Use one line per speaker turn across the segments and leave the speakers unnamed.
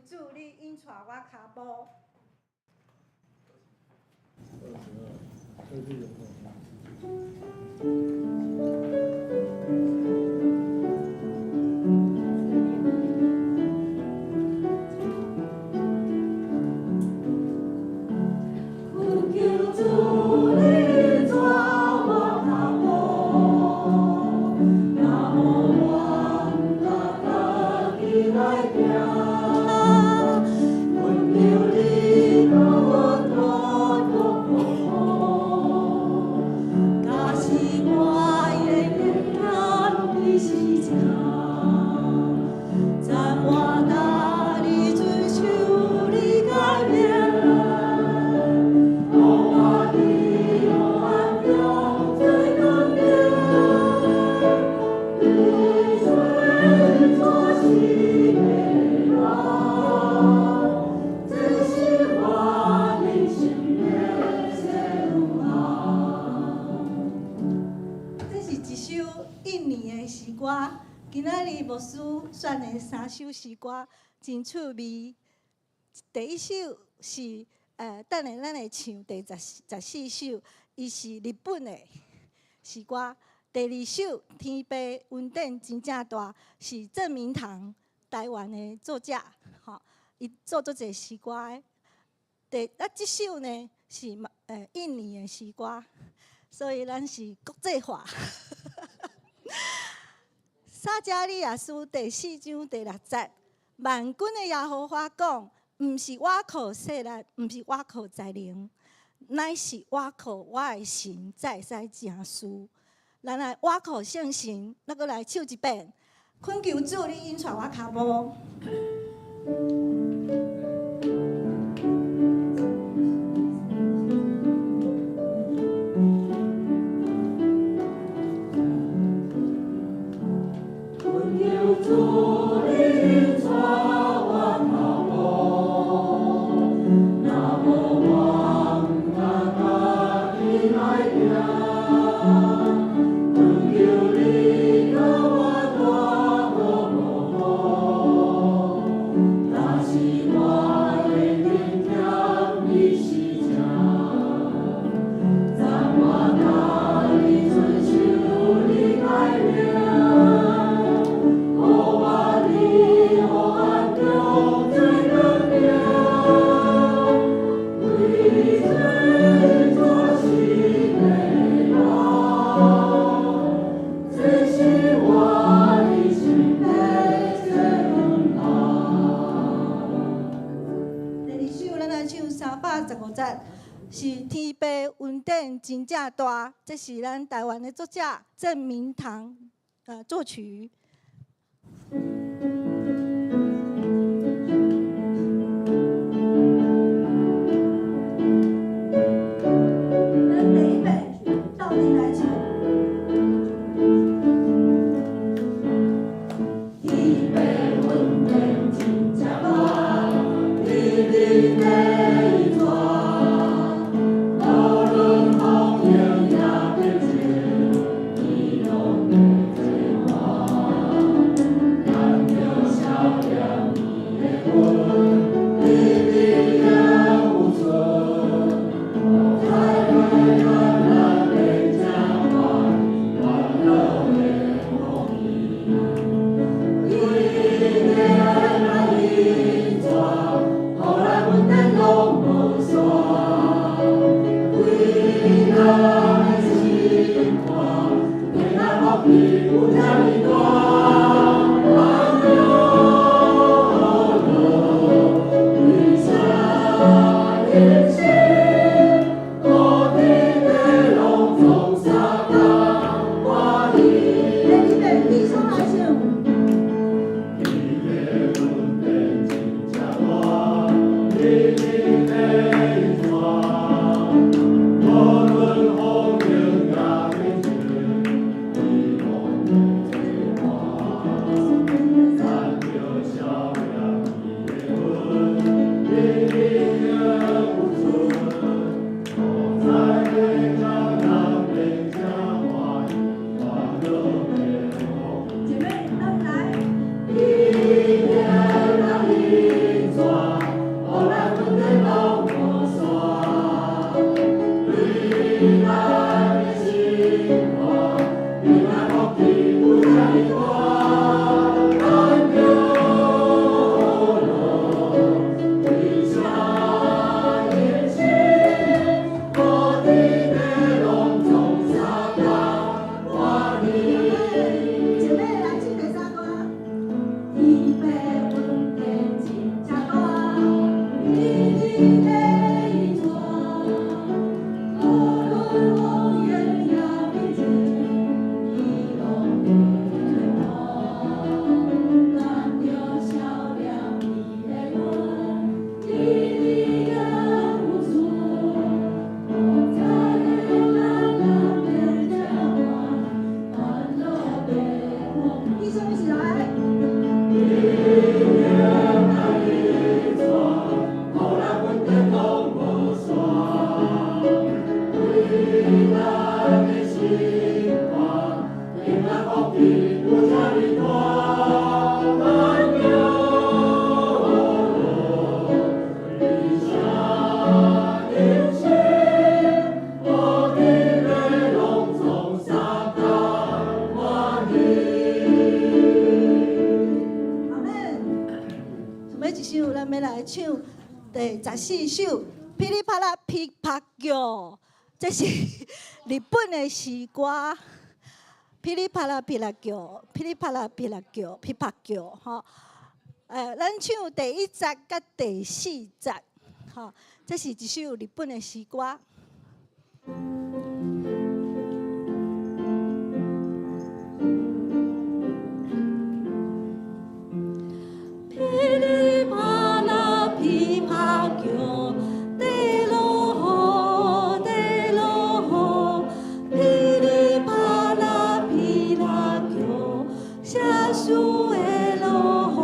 主你引帶我跤步。
恳求主你引帶我跤步，若無我毋敢家己來行。懇求你共阮大步假使我的敬虔你是正，讚我逐日遵守你誡命。予我佇黑暗中做光明，為做神的人，這是我人生的展望。
這是一首印尼的詩歌，今仔日牧師選的三首詩歌真趣味。第一首是等下咱會唱第14首，伊是日本的詩歌。第二首《天父恩典真正大》是鄭明堂台灣的作者，吼，伊做足濟詩歌的。這首呢是印尼的詩歌，所以咱是國際化。撒迦利亞書第四章第六節，萬軍的耶和華講：毋是我靠勢力，毋是我靠才能，乃是我靠我的神才會使成事。咱來倚靠聖神，咱閣來唱一遍。懇求主，你引帶我跤步。
懇求主你引帶我跤步，若無我毋敢家己來行。懇求你共我大步步，若是我的敬虔你是正，讚我逐日遵守你誡命，予我佇黑暗中做光明，為做做神的人，這是我一生的展望。
第二首，咱來唱315節，是天父恩典真正大，這是咱台灣的作者鄭明堂作曲。咱第一遍鬥陣來唱。
天父恩典真正大，日日地帶，無論風雨也平靜，伊攏會做伴。
尾一首，咱欲來唱第14首《噼里啪啦琵琶叫》，這是日本的詩歌。噼里啪啦噼啦叫，噼里啪啦噼啦叫，琵琶叫，吼。咱唱第1節佮第4節，吼，這是一首日本的詩歌。噼里啪啦琵琶叫，地落雨，地落雨，噼里啪啦噼啦叫，写诗的落雨，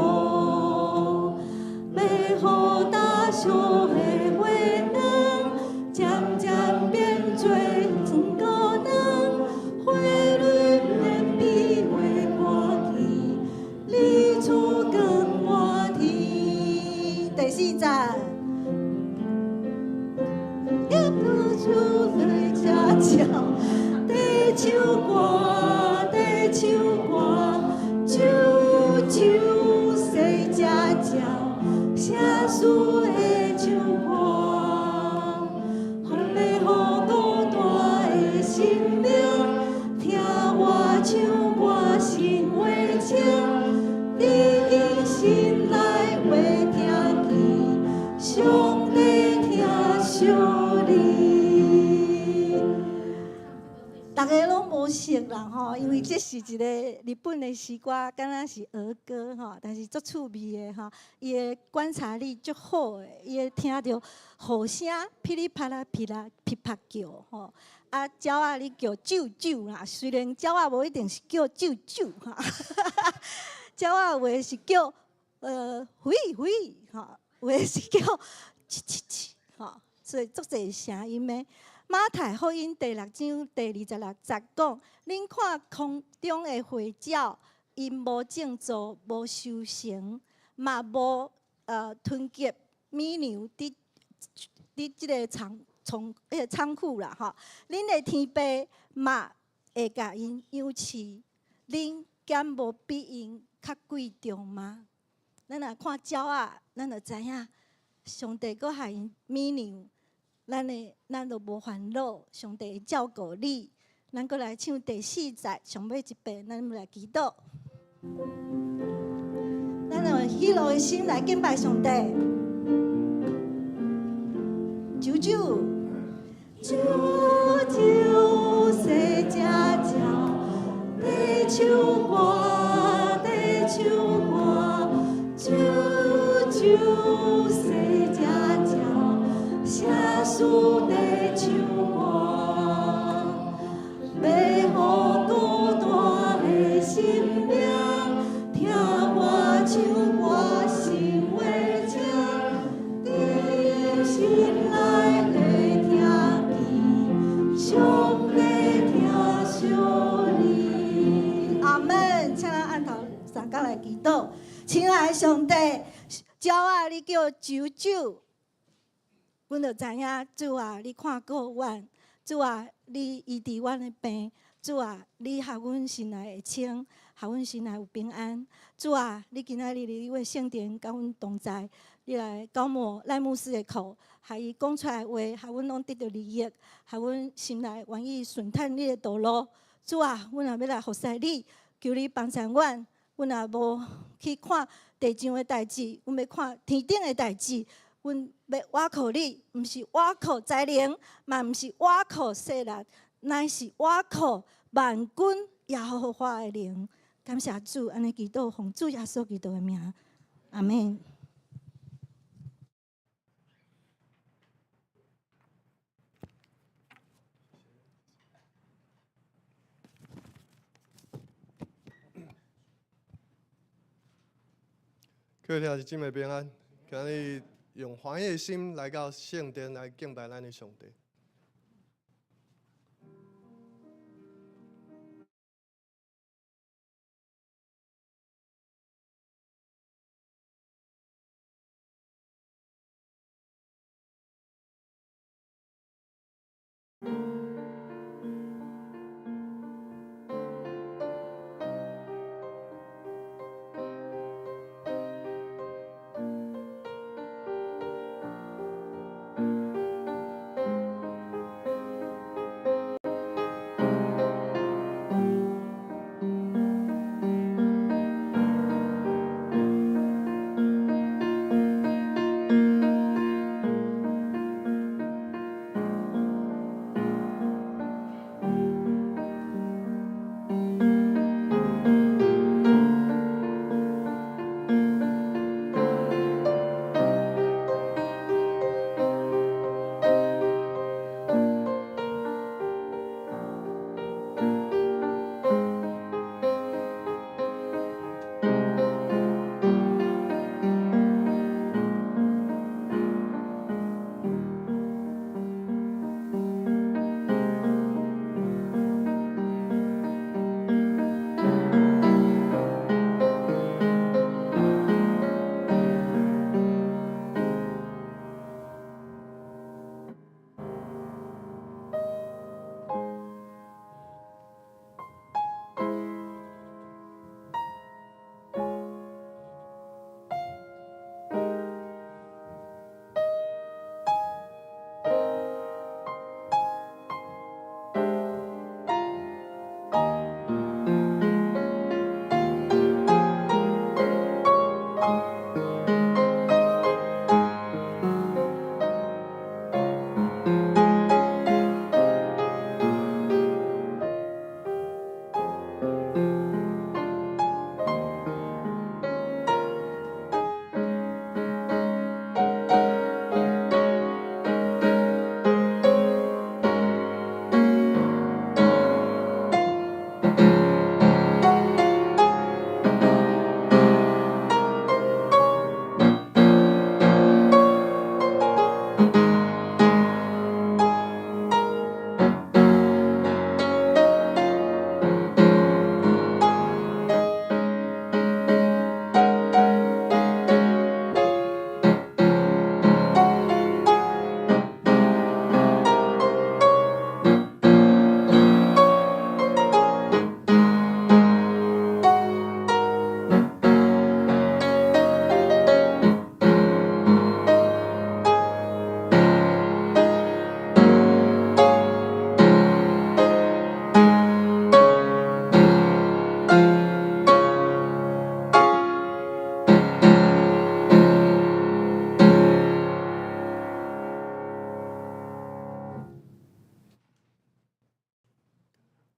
欲予大小的花灯，渐渐變做糖果糖，花蕊毋免比花寒去，日出光滿天。第4節，一出來吃鳥，地唱歌，地唱歌，啾啾細只鳥，寫詩的唱歌，予予孤單的心靈，聽我唱歌心話清，佇伊心內話聽見，上帝疼惜你。大家攏無熟啦吼，因為這是一个日本的詩歌，敢若是兒歌吼，但是足趣味的吼。伊的觀察力足好的，伊會聽著雨聲噼里啪啦噼啦噼啪叫吼。啊，鳥仔咧叫啾啾啦，雖然鳥仔無一定是叫啾啾哈，鳥仔有的是叫飛飛吼，有的是叫嘁嘁嘁吼，所以足濟聲音的。馬太福音第6章第26節講：恁看空中的飛鳥，𪜶無種稻，無收成，嘛無囤積米糧佇這个倉倉彼个倉庫啦吼。恁的天父嘛會共𪜶養飼，恁敢無比𪜶較貴重嗎？咱若看鳥仔，咱就知影上帝閣予𪜶米糧。咱就無煩惱，上帝會照顧你。咱閣來唱第4節，上尾一遍，咱來祈禱。咱用喜樂的心來敬拜上帝。啾啾，啾啾，細只鳥，在唱歌，在唱歌，啾啾，細只鳥。寫詩在唱歌，欲予孤單的心靈，聽我唱歌心話清，佇心內會聽見，上帝疼惜你。阿門。請咱按頭三角來祈禱，親愛的上帝，鳥仔你叫啾啾。阮就知影，主啊，你看顧阮，主啊，你醫治阮的病，主啊，你予阮心內會清，予阮心內有平安。主啊，你今仔日佇你的聖殿佮阮同在，你來膏抹賴牧師的口，予伊講出來的話，予阮攏得著利益，予阮心內願意順探你的道路。主啊，阮也欲來服侍你，求你幫贊阮。阮也無去看地上的代誌，阮欲看天頂的代誌。阮欲倚靠你，毋是倚靠才能，嘛毋是倚靠勢力，乃是倚靠萬軍耶和華的靈。感謝主，按呢祈禱，奉主耶穌基督的名，阿門。
各位兄弟姊妹平安，今日用歡喜的心來到聖殿來敬拜咱的上帝。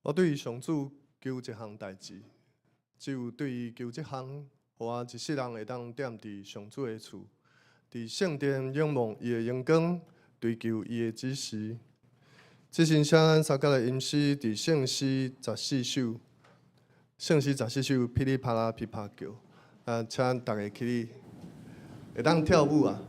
我對上主求一項代誌，只有對伊求這項，予我一世人會當踮佇上主的厝，佇聖殿仰望伊的榮光，追求伊的指示。這是請咱三角來吟詩，佇聖詩十四首，聖詩十四首噼里啪啦噼啪叫，啊，請逐家起立，會當跳舞啊！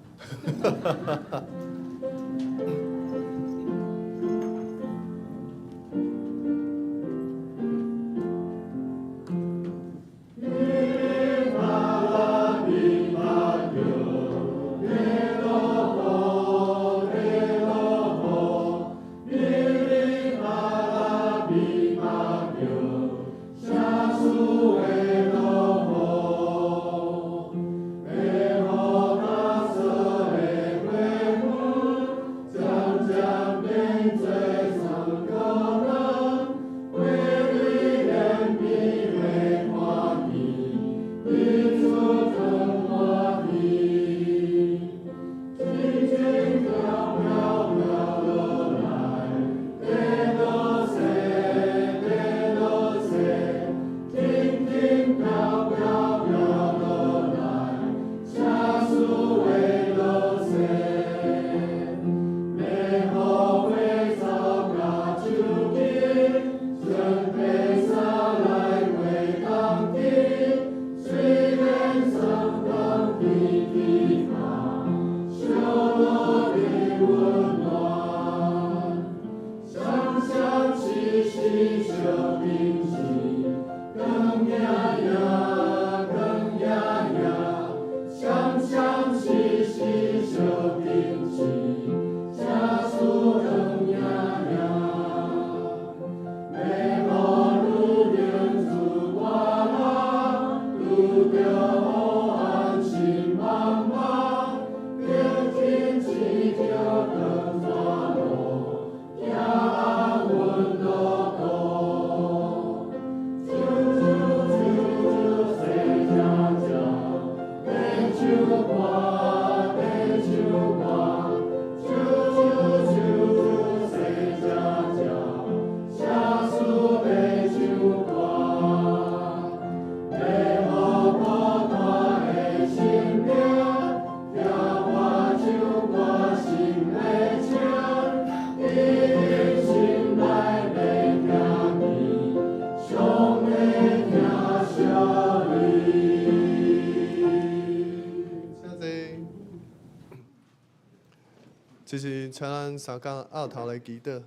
這是請咱三工僫頭來祈禱。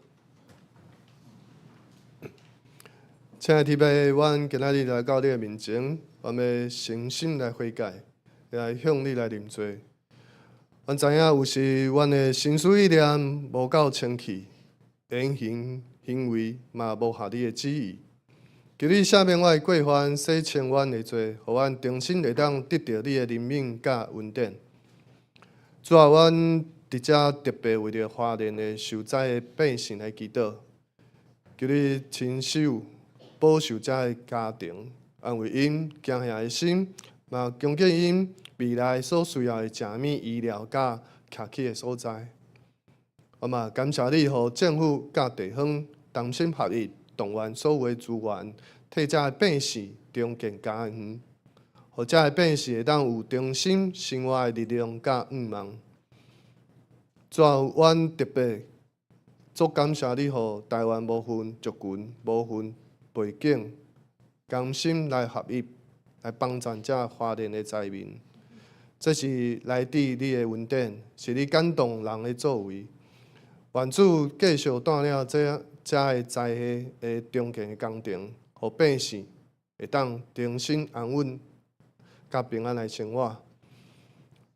親愛的天父，阮今仔日來到你的面前，阮欲誠心來悔改，來向你來認罪。阮知影有時阮的心思意念無夠清氣，言行行為嘛無合你的旨意。求你赦免我的過犯，洗清阮的罪，予阮重新會當得著你的憐憫佮恩典。主啊，阮佇遮特別為著花蓮的受災的百姓來祈禱，求你親手保守遮的家庭，安慰𪜶驚嚇的心，嘛供給𪜶未來所需要的食物、醫療佮徛起的所在。我嘛感謝你，予政府佮地方同心合意，動員所有的資源，替遮的百姓重建家園，予遮的百姓會當有重新生活的力量佮願望。主啊，阮特別足感謝你，予台灣無分族群、無分背景，同心來合一，來幫贊遮花蓮的災民。這是來自你的恩典，是你感動人的作為。願主繼續帶領這遮的災禍的重建的工程，予百姓會當重新安穩、佮平安來生活。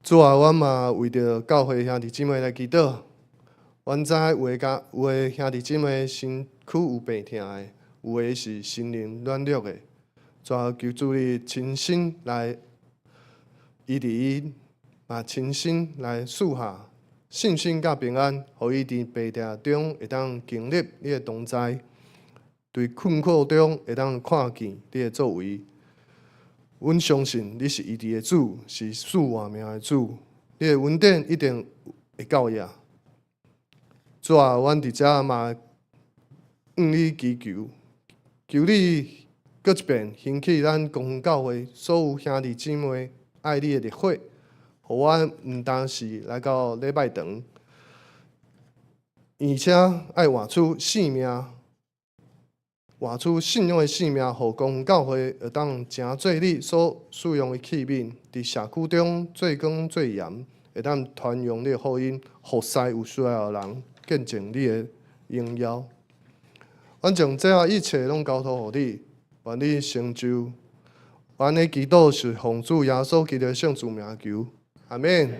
主啊，阮嘛為著教會兄弟姊妹來祈禱。阮知有的家有的兄弟姊妹身軀有病痛的，有的是心靈軟弱的。主啊，求主你親身來醫治𪜶，嘛親身來賜下信心佮平安，予伊佇病痛中會當經歷你的同在，佇困苦中會當看見你的作為。阮相信你是醫治的主，是賜活命的主，你的恩典一定會夠額。主啊，阮佇遮嘛向你祈求，求你閣一遍興起咱光復教會所有兄弟姊妹愛你的熱火，予阮毋單是來到禮拜堂，而且愛活出生命，活出信仰的生命，予光復教會會當成做你所使用的器皿，佇社區中做光做鹽，會當傳揚你的福音，服侍有需要的人，見證你的榮耀。阮將這一切攏交託予你，願你成就。阮的祈禱是奉主耶穌基督的聖名求，阿們。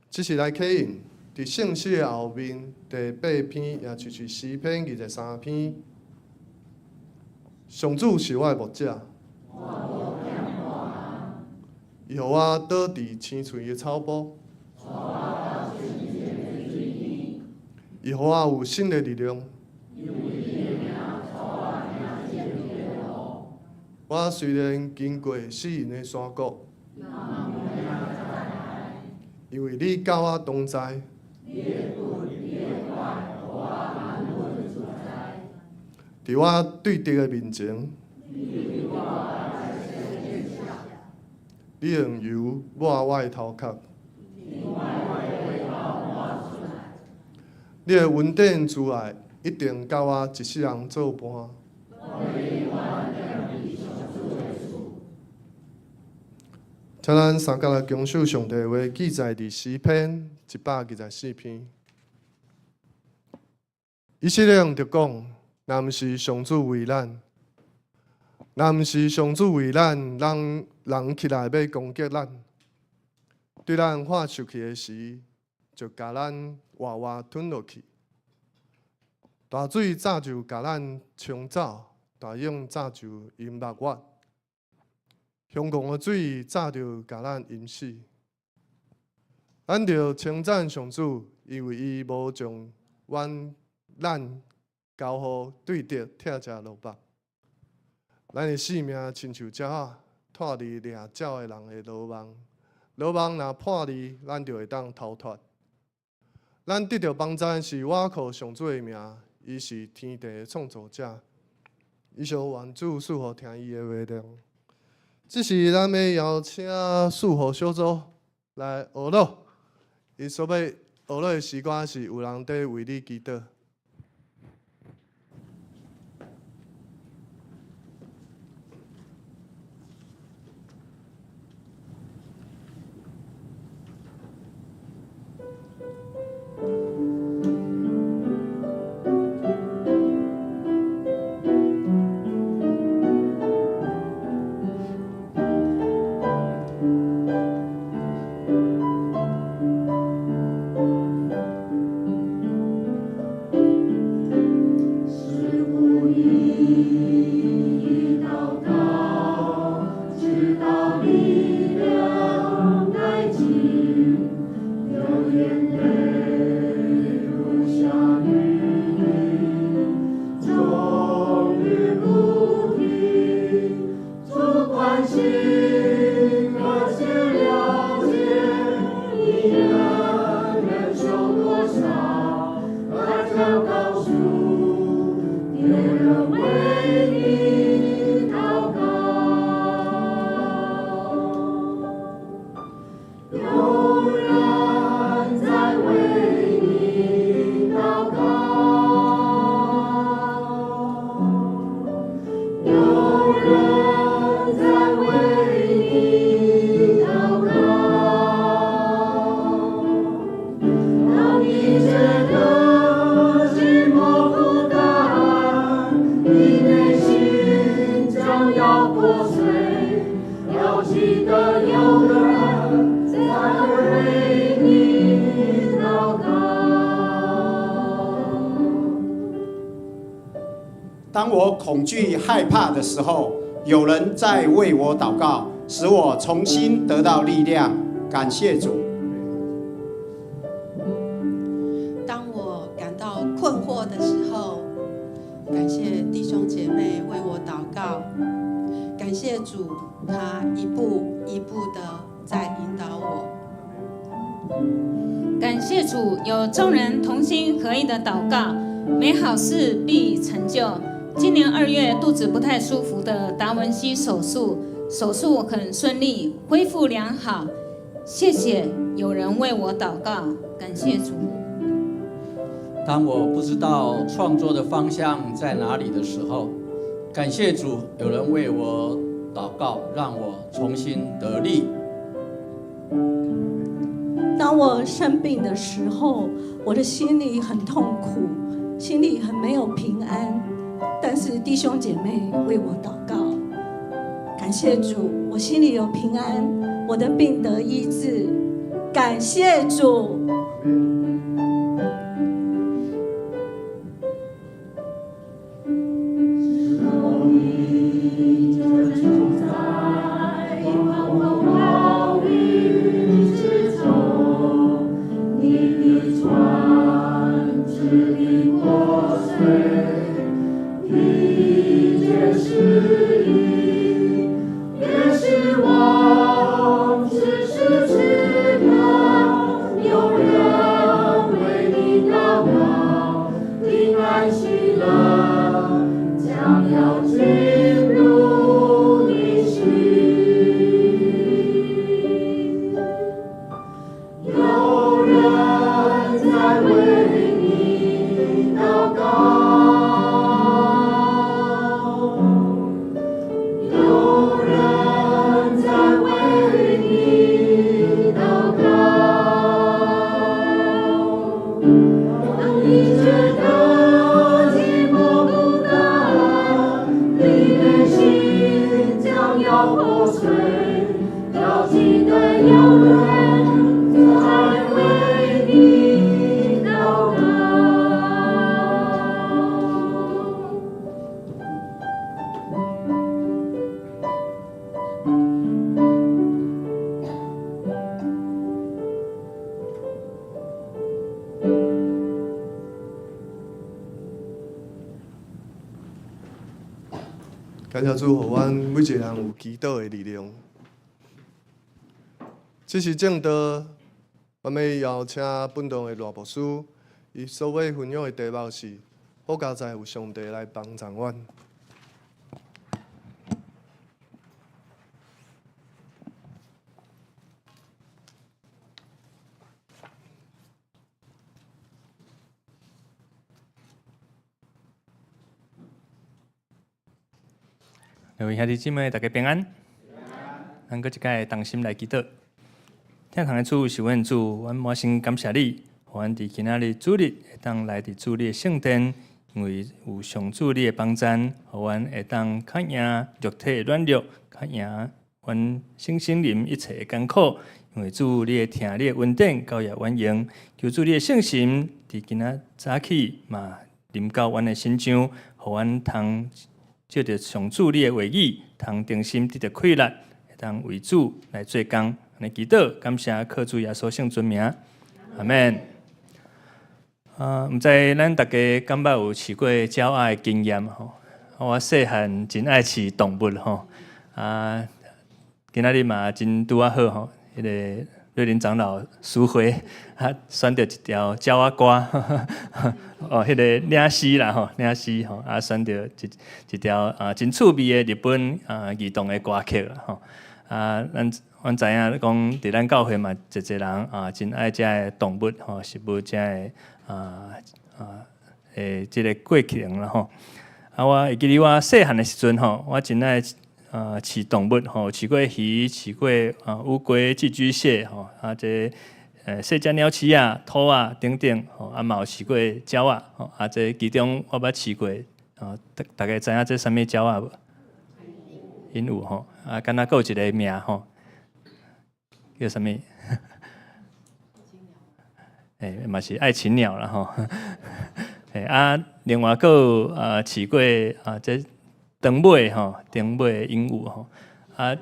這是來啟應，佇聖詩的後面第八篇，也就是詩篇23篇。上主是我的牧者，伊予我倒佇青翠的草埔，伊予我有新的力量。我雖然經過死蔭的山谷，因為你佮我同在。佇我對敵的面前，你用油抹我的頭殼，你的恩典慈愛一定佮我一世人做伴。請咱三佮來共守上帝話，記載佇詩篇124篇。以色列人就講：若毋是上主為咱，若毋是上主為咱，人人起來欲攻擊咱，對咱發受氣的時，就共咱活活吞落去。大水早就共咱沖走，大湧早就淹沒阮。凶狂的水早就共咱淹死。咱著稱讚上主，因為伊無將咱交予對敵拆食蘿蔔。咱的性命親像鳥仔，脫離掠鳥的人的羅網。羅網若破離，咱就會當逃脫。咱得著幫贊是倚靠上主的名，伊是天地的創造者。以上願主賜福聽伊的話內容。這時咱欲邀請四號小組來學樂。伊所欲學樂的詩歌是有人佇為你祈禱。
事不宜禱告，直到力量殆盡，流眼淚如下雨滴，終日不停。主關心，而且了解你能忍受多少，他將告訴別人為你禱告。有人在為你禱告，有人在為你禱告。當你覺得寂寞孤單，你內心將要破碎，要記得有人在為你禱告。
當我恐懼害怕的時候，有人在為我禱告，使我重新得到力量。感謝主。
當我感到困惑的時候，感謝弟兄姐妹為我禱告，感謝主，他一步一步的在引導我。
感謝主，有眾人同心合意的禱告，美好事必成就。今年2月肚子不太舒服的達文西手術，手術很順利，恢復良好。謝謝有人為我禱告，感謝主。
當我不知道創作的方向在哪裡的時候，感謝主，有人為我禱告，讓我重新得力。
當我生病的時候，我的心裡很痛苦，心裡很沒有平安。但是弟兄姐妹為我禱告，感謝主，我心裡有平安，我的病得醫治，感謝主。
你正處在狂風暴雨之中，你的船支離破碎，疲倦失意，別失望，此時此刻有人為你禱告，平安喜樂將要進入你心。有人在為你禱告，有人在為你禱告。當你覺得寂寞孤單，你內心將要破碎，要記得有人在為你禱告。
感謝主，予阮每一個人有祈禱的力量。這是證道，我欲邀請本堂的賴牧師，伊所欲分享的題目是：好佳哉有上帝來幫助阮。
各位兄弟姊妹，大家平安。咱閣一擺同心來祈禱。天堂的主是阮主，阮滿心感謝你，予阮佇今仔日主日會當來佇主你的聖殿，因為有上主你的幫贊，予阮會當較贏肉體的軟弱，較贏阮身心靈一切的艱苦。因為主你會疼，你的恩典夠也阮用，求主你的聖神佇今仔早起嘛臨到阮的身上，予阮通藉著上主你的話語，通重新得著氣力，會當為主來做工。按呢祈禱，感謝靠主耶穌聖尊名，阿們。啊，毋知咱大家敢捌有飼過鳥仔的經驗吼？我細漢真愛飼動物吼，啊，今仔日嘛真拄仔好吼，彼个瑞林長老淑慧啊，選著一條鳥仔歌，哦，彼个領詩啦吼，領詩吼，啊，選著一條啊真趣味的日本啊兒童的歌曲啦吼，啊，阮知影講佇咱教會嘛，濟濟人啊真愛遮个動物吼，食物遮个這个過程啦吼。啊，我會記得我細漢的時陣吼，我真愛飼動物吼，飼過魚，飼過啊烏龜、寄居蟹吼，啊這細隻鳥鼠仔、兔仔等等吼，啊嘛有飼過鳥仔吼，啊這其中我捌飼過，啊大家知影這啥物鳥仔無？鸚鵡吼，啊敢若閣有一个名吼，叫啥物？嘛是愛情鳥啦吼。啊，另外閣有啊飼過啊這長尾吼，長尾鸚鵡吼。啊，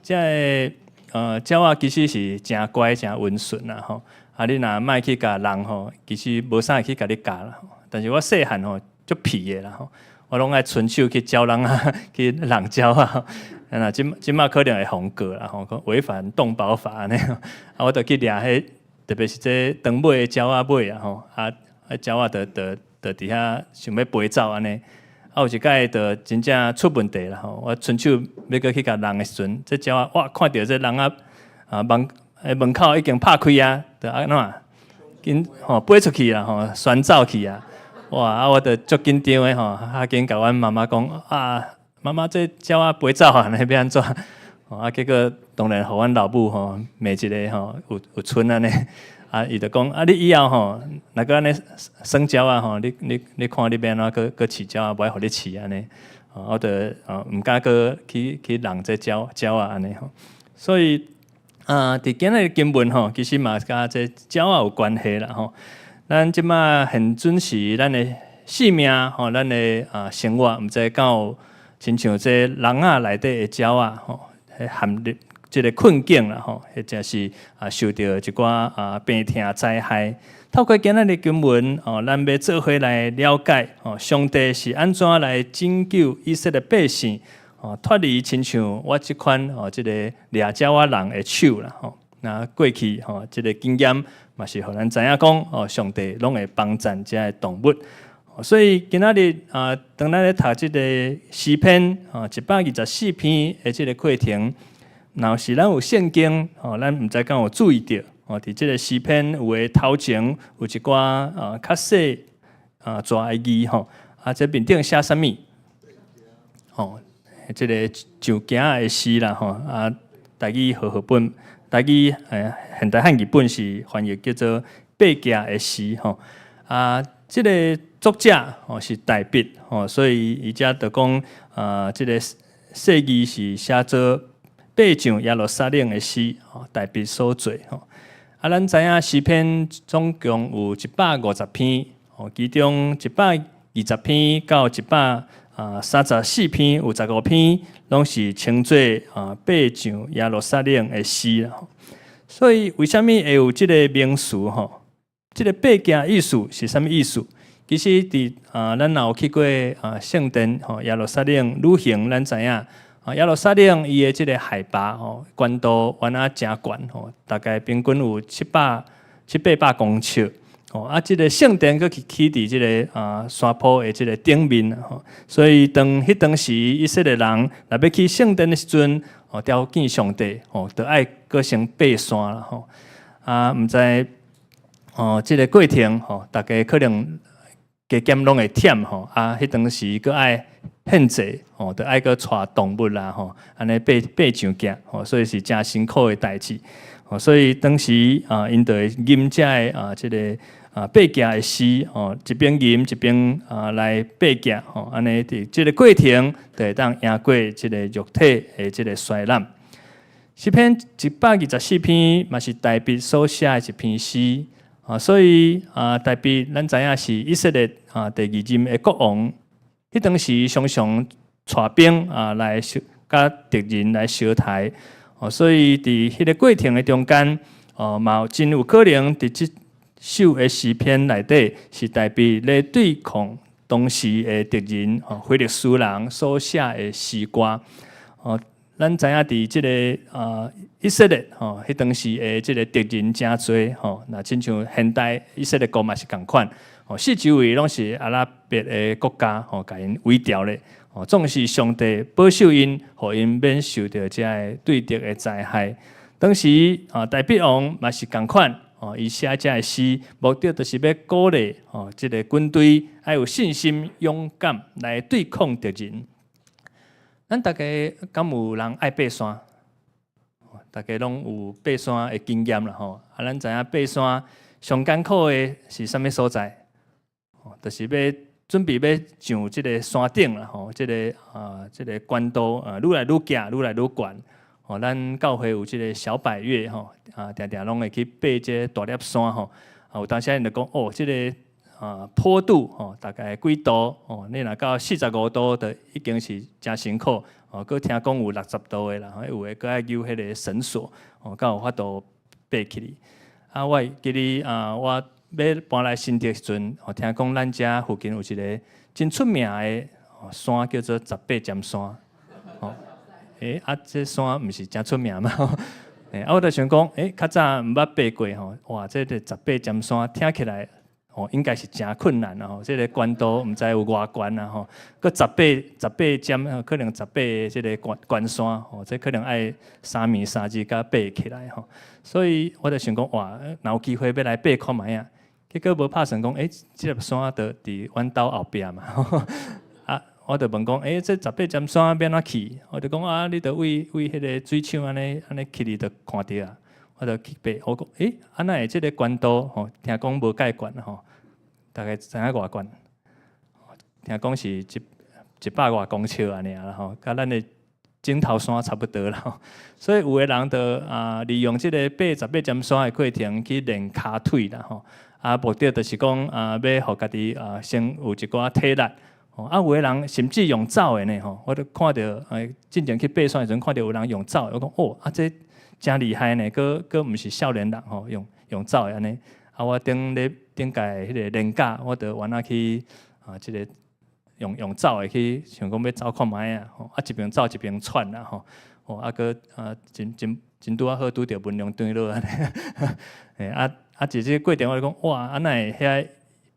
這个鳥仔其實是誠乖、誠溫順啦吼。啊，你若莫去共人吼，其實無啥會去共你咬啦。但是我細漢吼足皮的啦吼，我攏愛伸手去鳥人啊，去弄鳥仔。啊，這馬可能會予告啦吼，違反動保法按呢。啊，我就去掠彼，特別是這長尾的鳥仔尾啊吼，啊，鳥仔就佇遐想欲飛走按呢。啊，啊，有一擺就真正出問題啦吼！我伸手欲閣去共弄的時陣，這鳥仔哇看著這籠仔啊門欸門口已經拍開啊，就按怎緊吼飛出去啦吼，旋走去啊！哇！啊，我就足緊張的吼，較緊共阮媽媽講啊，媽媽這鳥仔飛走啊，按呢欲按怎？啊，結果當然予阮老母吼罵一个吼，有有賰按呢。啊，伊就講啊，你以後吼，若閣按呢耍鳥仔吼，你你你看你欲按怎閣閣飼鳥仔，無愛予你飼按呢。我就毋敢閣去去弄這鳥鳥仔按呢吼。所以啊，佇今仔日經文吼，其實嘛佮這鳥仔有關係啦吼。咱這馬現準時咱的性命吼，咱的啊生活，毋知敢有親像這籠仔內底的鳥仔吼，陷入這个困境啦吼，或者是啊受著一寡啊病痛災害。透過今仔日的經文哦，咱欲做伙來了解哦，上帝是按怎來拯救以色列百姓哦，脫離親像我這款哦，這个掠鳥仔人的手啦吼。那過去吼，這个經驗嘛是予咱知影講哦，上帝攏會幫贊遮的動物。所以今仔日啊，當咱咧讀這个詩篇哦，124篇的這个過程。若是咱有聖經，吼，咱毋知敢有注意著，吼，佇這个詩篇有的頭前有一寡啊較細啊逝的字吼，啊，這面頂寫啥物？吼，這个上行的詩啦，吼，啊，台語和合本，台語欸現代漢語本是翻譯叫做爬行的詩，吼，啊，這个作者吼是大衛，吼，所以伊遮就講啊，這个細字是寫做爬上耶路撒冷的詩，吼，大衛所作，吼。啊，咱知影詩篇總共有150篇，吼，其中120篇到134篇，有15篇，攏是稱做啊爬上耶路撒冷的詩啦。所以，為啥物會有這个名詞？吼，這个爬行意思是啥物意思？其實，佇啊，咱若有去過啊聖殿吼耶路撒冷旅行，咱知影啊耶路撒冷伊的這个海拔吼，懸度原來誠懸吼，大概平均有七百七八百公尺。吼啊，這个聖殿閣去起佇這个啊山坡的這个頂面吼，所以當彼當時以色列人若欲去聖殿的時陣，哦，朝見上帝吼，著愛閣先爬山啦吼。啊，毋知哦，這个過程吼，大家可能加減攏會忝吼，啊，彼當時閣愛獻祭吼，著愛閣帶動物啦吼，按呢爬爬上行吼，所以是誠辛苦的代誌。哦，所以當時啊，𪜶就會吟遮个啊，這个啊爬行的詩吼，一邊吟一邊啊來爬行吼，按呢佇這个過程就會當贏過這个肉體的這个衰懶。詩篇124篇嘛是大衛所寫的一篇詩啊，所以啊，大衛咱知影是以色列啊第二任的國王，彼當時常常帶兵啊來相佮敵人來相刣。哦，所以佇彼个過程的中間，哦，嘛真有可能佇這首的詩篇內底是大衛咧對抗當時的敵人，哦，非利士人所寫的詩歌。哦，咱知影佇這个啊以色列吼，彼當時的這个敵人誠濟吼，若親像現代以色列國嘛是仝款，哦，四周圍攏是阿拉伯的國家吼，共𪜶圍牢咧。哦，總是上帝保守𪜶，予𪜶免受著遮个對敵的災害。當時啊，大衛王嘛是仝款，哦，伊寫遮个詩，目的就是欲鼓勵哦，這个軍隊愛有信心、勇敢來對抗敵人。咱大家敢有人愛爬山？大家攏有爬山的經驗啦吼。啊，咱知影爬山上艱苦的是啥物所在？哦，就是欲準備欲上這个山頂啦吼，這个啊，這个懸度啊，愈來愈懸，愈來愈懸。吼，咱教會有這个小百岳吼，啊，定定攏會去爬這个大粒山吼。啊，有當時𪜶就講哦，這个啊坡度吼，大概幾度哦？你若到45度，就已經是誠辛苦。哦，閣聽講有60度的啦，有的閣愛扭彼个繩索，哦，才有法度爬起去。啊，我會記得啊，我欲搬來新竹時陣，哦，聽講咱遮附近有一个真出名的山，叫做十八尖山。哦，欸，啊，這山毋是誠出名嗎？欸，啊，我就想講，欸，較早毋捌爬過吼，哇，這个十八尖山聽起來，吼，應該是誠困難啊！吼，這個懸度毋知有偌懸啊！吼，閣18尖，可能十八个這個懸懸山，吼，這可能愛三暝三日才爬起來吼。所以我就想講，哇，若有機會欲來爬看覓啊？結果無拍算講，欸，這粒山就佇阮兜後壁嘛。啊，我就問講，欸，這十八尖山欲按怎去？我就講啊，你著對對彼个水廠按呢按呢去你就看著啊。我就去爬，我講，欸，啊哪會這个懸度吼？聽講無蓋懸吼，大概知影偌懸？聽講是一百外公尺按呢爾啦吼，佮咱的指頭山差不多啦吼。所以有的人就啊利用這个爬十八尖山的過程去練跤腿啦吼。啊，目的就是講啊，欲予家己啊先有一寡體力。吼，啊，有的人甚至用走的呢吼，我都看著欸，進前去爬山的時陣，看著有人用走的，我講哦，啊這誠厲害呢，閣閣毋是少年人吼，用走的按呢。啊，我頂咧頂屆彼个年假，我就原來去啊，這个用走的去，想講欲走看覓啊，吼，啊一邊走一邊喘啦吼，哦啊閣啊真真真拄仔好拄著文龍轉落按呢，嘿啊啊，佇這個過程我就講哇，啊哪會遐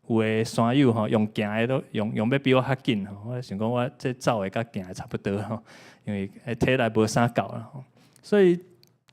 有的山友吼，用行的都用欲比我較緊吼，我想講我這走的佮行的差不多吼，因為體力無啥夠啦吼，所以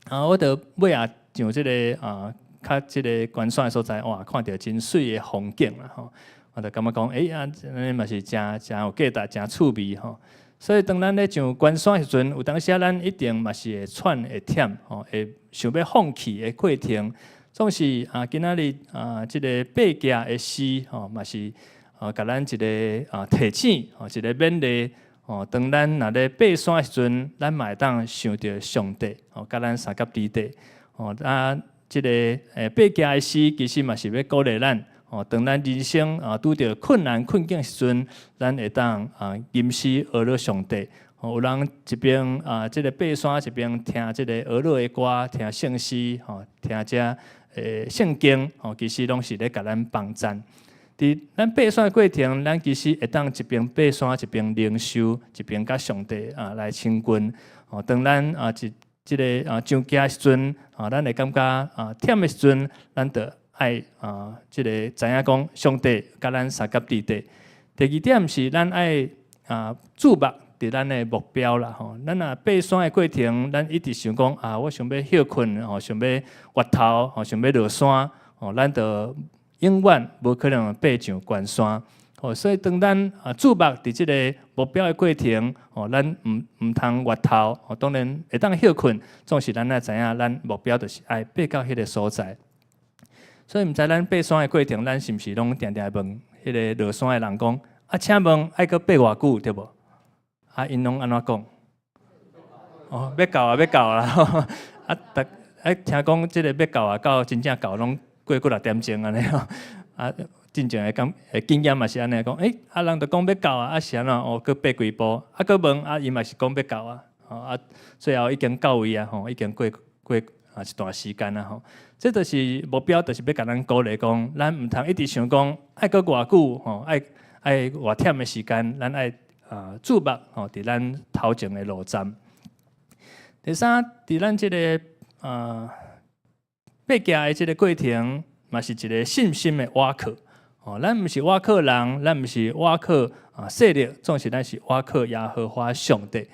啊，我就尾仔上這个啊，較這个懸山的所在，哇，看著真媠的風景啦吼，我就感覺講，欸啊，按呢嘛是誠誠有價值，誠趣味吼。所以當咱咧上懸山的時陣，有當時仔咱一定嘛是會喘會忝吼，會想欲放棄的過程。總是啊，今仔日啊，這个爬行的詩吼，嘛是啊，共咱一个啊提醒，吼，一个勉勵吼。當咱若咧爬山的時陣，咱嘛會當想著上帝吼，佮咱相佮佇底吼。啊，這个爬行的詩其實嘛是欲鼓勵咱吼。當咱人生啊拄著困難困境時陣，咱會當啊吟詩呵咾上帝。有人一邊啊，這个爬山一邊聽這个呵咾的歌，聽聖詩吼，聽這聖經吼，其實攏是咧共咱幫贊。佇咱爬山的過程，咱其實會當一邊爬山一邊靈修，一邊佮上帝啊來親近。吼，當咱啊一這个啊上行的時陣，啊，咱會感覺啊忝的時陣，咱就愛啊這个知影講上帝佮咱相佮佇底。第二點是咱愛啊注目佇咱的目標啦吼。咱若爬山的過程，咱一直想講啊，我想欲歇睏吼，想欲越頭吼，想欲落山吼，咱就永遠無可能爬上懸山。吼，所以當咱啊注目佇這个目標的過程，吼，咱毋通越頭，吼，當然會當歇睏，總是咱愛知影，咱目標就是愛爬到彼个所在。所以毋知咱爬山的過程，咱是毋是攏定定問彼个落山的人講，啊，請問愛閣爬偌久對無？啊，𪜶攏按怎講？哦，欲到啊，欲到啊！啊，逐啊聽講這个欲到啊，到真正到攏過幾若點鐘按呢吼。啊，真正的感經驗嘛是按呢講，欸，啊人就講欲到啊，啊是按怎？哦，閣爬幾步，啊閣問啊，伊嘛是講欲到啊，吼啊，最後已經到位啊，吼，已經過啊一段時間啊，吼。這就是目標，就是欲共咱鼓勵講，咱毋通一直想講愛閣偌久，吼，愛愛偌忝的時間，咱愛啊注目吼，佇咱頭前的路站。第三，佇咱這个啊爬行的這个過程，嘛是一个信心的倚靠。哦，咱毋是倚靠人，咱毋是倚靠啊勢力，總是咱是倚靠耶和華上帝。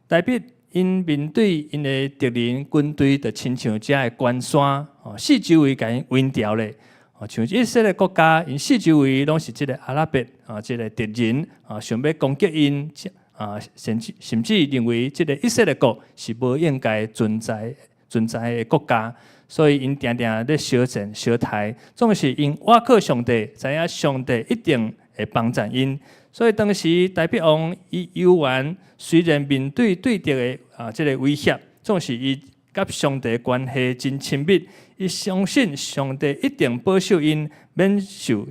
大衛𪜶面對𪜶的敵人軍隊，就親像遮的懸山，哦，四周圍共𪜶圍牢咧。哦，像以色列國家，𪜶四周圍攏是這个阿拉伯啊，這个敵人啊，想欲攻擊𪜶啊，甚至認為這个以色列國是無應該存在的國家，所以𪜶定定咧相戰相刣，總是𪜶倚靠上帝，知影上帝一定會幫贊𪜶。所以當時大衛王伊猶原雖然面對對敵的啊這个威脅，總是伊佮上帝關係真親密，伊相信上帝一定保守𪜶免受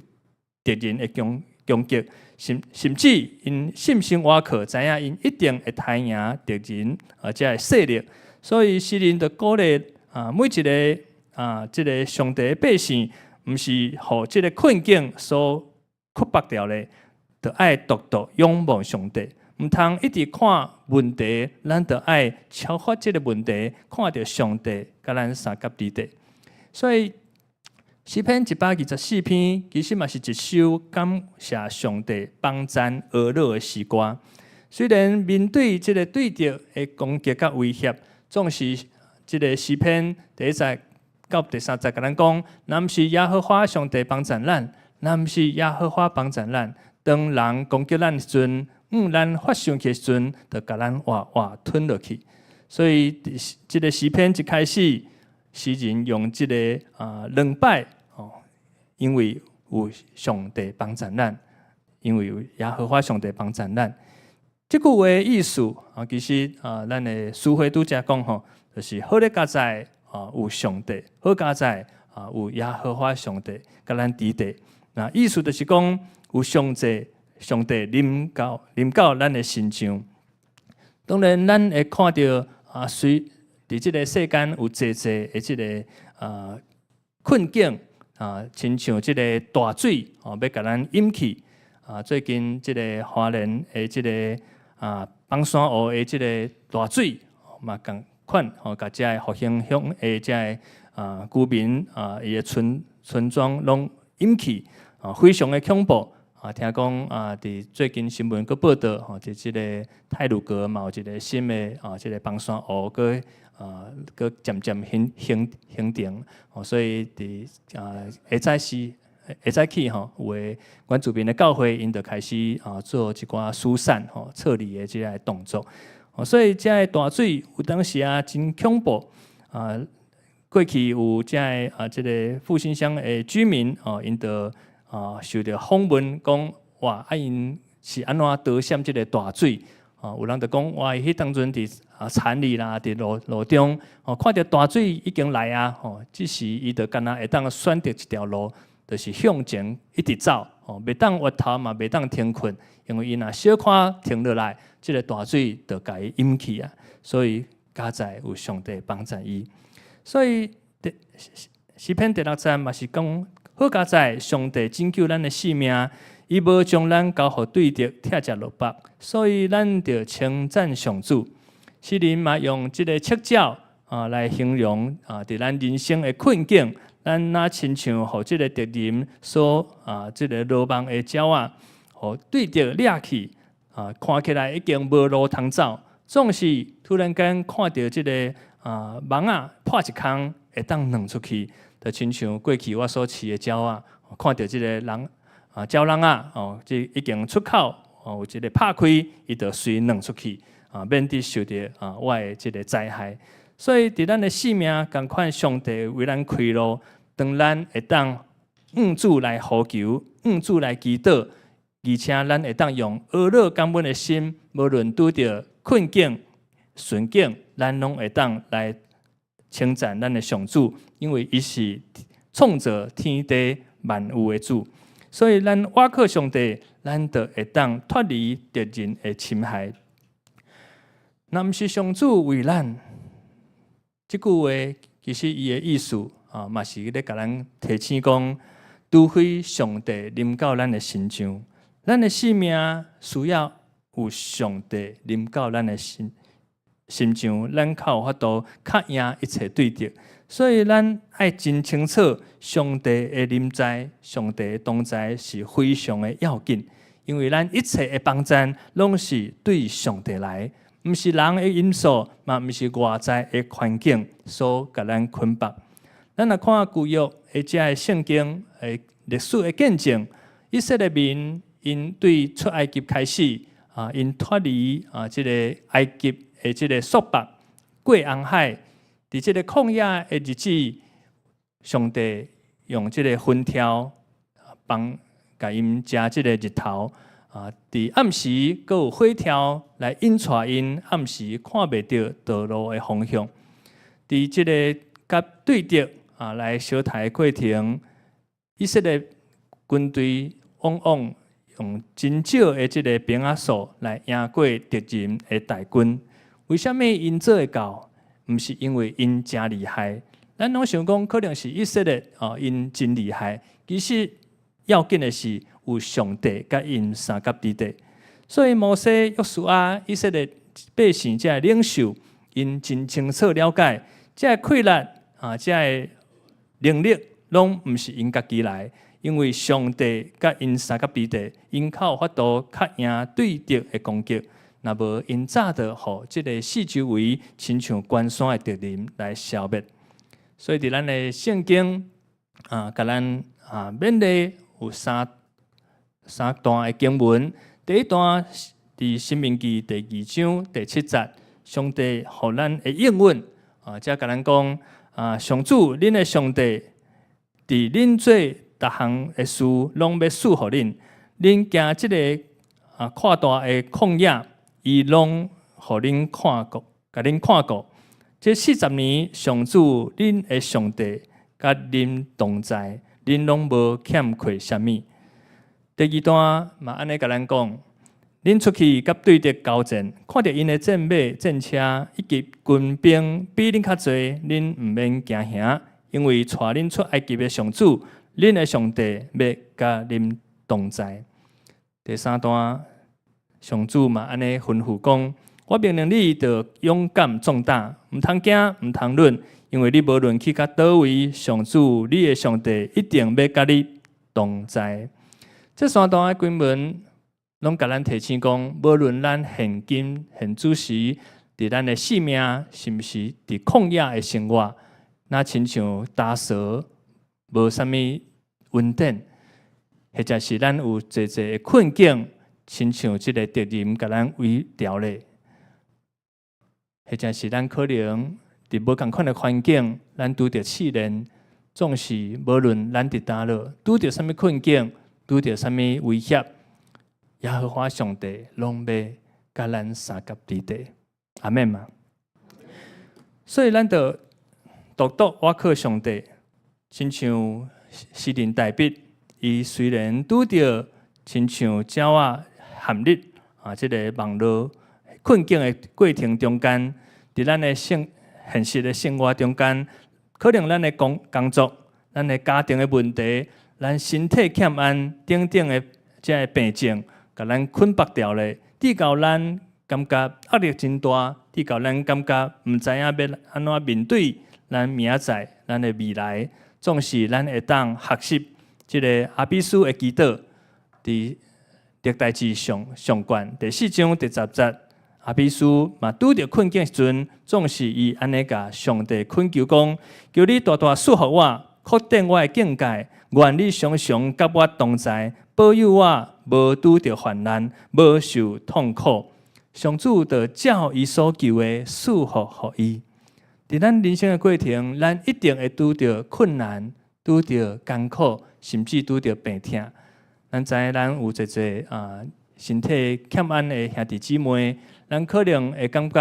敵人的攻擊，甚至𪜶信心倚靠，知影𪜶一定會刣贏敵人啊，這个勢力。所以詩人就鼓勵啊，每一个啊，這个上帝的百姓，毋是予這个困境所束縛牢咧，就愛獨獨仰望上帝，毋通一直看問題，咱就愛超越這个問題，看著上帝佮咱相佮佇底。所以詩篇124篇其實嘛是一首感謝上帝幫贊哀樂的詩歌。雖然面對這个對敵的攻擊佮威脅，總是這个詩篇第一節到第三節共咱講，若毋是耶和華上帝幫贊咱，若毋是耶和華幫贊咱，當人攻擊咱的時陣，咱發生氣的時陣，就共咱活活吞落去。所以，這个詩篇一開始，詩人用這个兩擺哦，因為有上帝幫贊咱，因為有耶和華上帝幫贊咱。這句話的意思啊，其實啊，咱的書會拄才講吼，就是好佳哉啊，有上帝，好佳哉啊，有耶和華上帝佮咱佇底。那意思就是講，有上帝，上帝臨到咱的身上。當然，咱會看著啊，雖佇這个世間有濟濟的這个困境啊，親像這个大水哦，欲共咱淹去啊。最近這个花蓮的這个枋山湖的這个大水嘛，仝款吼，共遮个復興鄉的遮个居民啊，伊的村莊攏淹去啊，非常的恐怖啊！聽講啊，佇最近新聞閣報導吼，佇這个太魯閣嘛有一个新的啊，這个枋山湖閣閣漸漸形成哦，所以佇下早時下早起吼，有的原住民的教會𪜶就開始做一寡疏散吼撤離的這个動作，哦，所以遮个大水有當時啊真恐怖啊！過去有遮个這个復興鄉的居民哦，𪜶就受著訪問講哇，𪜶是按怎躲閃這个大水？哦，有人就講哇，伊彼當陣佇田裡啦，佇路中，哦，看著大水已經來啊，吼，這時伊就干焦會當選擇一條路，就是向前一直走，吼，袂當回頭嘛，袂當停困，因為伊若小可停落來，這个大水就共伊淹去啊。所以佳哉有上帝幫贊伊。所以第詩篇第六節嘛是講，好佳哉上帝拯救咱的性命，伊無將咱交予對敵拆食落腹，所以咱著稱讚上主。詩人嘛用這个赤鳥來形容佇咱人生的困境，咱若親像予這个敵人所這个羅網的鳥仔，予對敵掠去，看起來已經無路通走，總是突然間看著這个網仔破一空，會當鑽出去，就親像過去我所飼的鳥仔，看著這个人鳥籠仔哦，這已經出口哦，有一个拍開，伊就隨鑽出去，免得受著我的這个災害。所以，佇咱的性命仝款，上帝為咱開路，當咱會當向主來呼求，向主來祈禱，而且咱會當用哀樂感恩的心，無論拄著困境、順境，咱攏會當來稱讚咱的上主，因為伊是創造天地萬有的主。所以，咱倚靠上帝，咱就會當脫離敵人的侵害。若毋是上主為咱，這句話其實伊的意思嘛是咧共咱提醒講，除非上帝臨到咱的身上，咱的性命需要有上帝臨到咱的心上，咱較有法度較贏一切對敵。所以咱愛真清楚，上帝的臨在，上帝的同在是非常的要緊，因為咱一切的幫贊攏是對上帝來。毋是人的因素，嘛毋是外在的環境所共咱捆綁。咱若看舊約的遮个聖經的歷史的見證，以色列民𪜶對出埃及開始，𪜶脫離這个埃及的這个束縛，過紅海，佇這个曠野的日子，上帝用這个雲柱幫共𪜶遮這个日頭。佇暗時閣有火柱來引帶𪜶，暗時看袂著道路的方向。佇這个佮對敵來相刣的過程，以色列軍隊往往用真少的這个兵仔數來贏過敵人的大軍。為啥物𪜶做會到？毋是因為𪜶誠厲害，咱攏想講可能是以色列哦，𪜶真厲害。其實要緊的是有上帝佮𪜶相佮佇底，所以摩西、約書亞、以色列百姓這个領袖，𪜶真清楚了解，這个氣力，這个能力，攏毋是𪜶家己來，因為上帝佮𪜶相佮佇咧，𪜶較有法度較贏對敵的攻擊。若無𪜶早就予這个四周圍親像關山的敵人來消滅。所以佇咱的聖經啊，共咱啊勉勵有三段的經文。第一段佇申命記第二章第七節，上帝予咱的應允啊，遮共咱講啊，上主恁的上帝佇恁做逐項的事，攏欲賜予恁。恁行這个啊闊大的曠野，伊攏予恁看顧，共恁看顧。這四十年，上主恁的上帝佮恁同在，恁攏無欠缺啥物。第二段嘛按呢共咱講，恁出去佮對敵交戰，看著𪜶的戰馬、戰車以及軍兵比恁較濟，恁毋免驚嚇，因為帶恁出埃及的上主，恁的上帝欲佮恁同在。第三段，上主嘛按呢吩咐講：我命令你，著勇敢壯膽，毋通驚，毋通慄，因為你無論去到佗位，上主你的上帝一定欲佮你同在。這三段的經文，攏共咱提醒講，無論咱現今現此時，佇咱的生命，是毋是佇曠野的生活，若親像焦趖無啥物恩典，或者是咱有濟濟的困境，親像這个敵人共咱圍牢咧，或者是咱可能佇無仝款的環境，咱拄著試煉，總是無論咱佇佗落拄著啥物困境，拄著啥物威脅，耶和華上帝攏欲佮咱相佮佇咧，阿們嗎？所以咱著獨獨倚靠上帝，親像詩人大衛，伊雖然拄著親像鳥仔陷入啊，這个網羅困境的過程中間，佇咱的現實的生活中間，可能咱的工作、咱的家庭的問題、咱身體欠安等等的這个病症，共咱捆縛牢咧，致到咱感覺壓力真大，致到咱感覺毋知影欲按怎面對咱明仔載、咱的未來，總是咱會當學習這个雅比斯的祈禱，佇歷代志上上卷第四章第十節，雅比斯嘛拄著困境時陣，總是伊按呢共上帝懇求講：求你大大賜予我，擴展我的境界，願你常常佮我同在，保佑我無拄著患難，無受痛苦。上主就照伊所求的賜福予伊。佇咱人生的過程，咱一定會拄著困難，拄著艱苦，甚至拄著病痛。咱知影咱有濟濟啊身體欠安的兄弟姊妹，咱可能會感覺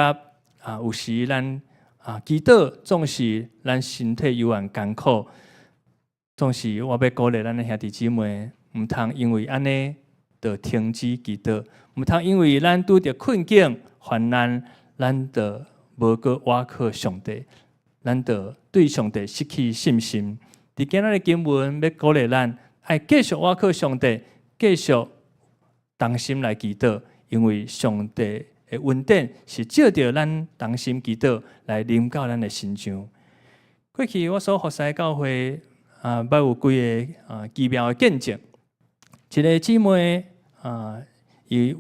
啊，有時咱啊祈禱總是咱身體猶原艱苦，總是我欲鼓勵咱的兄弟姊妹，毋通因為按呢就停止祈禱，毋通因為咱拄著困境患難，咱就無閣倚靠上帝，咱就對上帝失去信心。佇今仔日經文欲鼓勵咱，愛繼續倚靠上帝，繼續同心來祈禱，因為上帝的恩典是藉著咱同心祈禱來臨到咱的身上。過去我所服侍的教會啊，捌有幾个啊奇妙的見證。一个姊妹啊，伊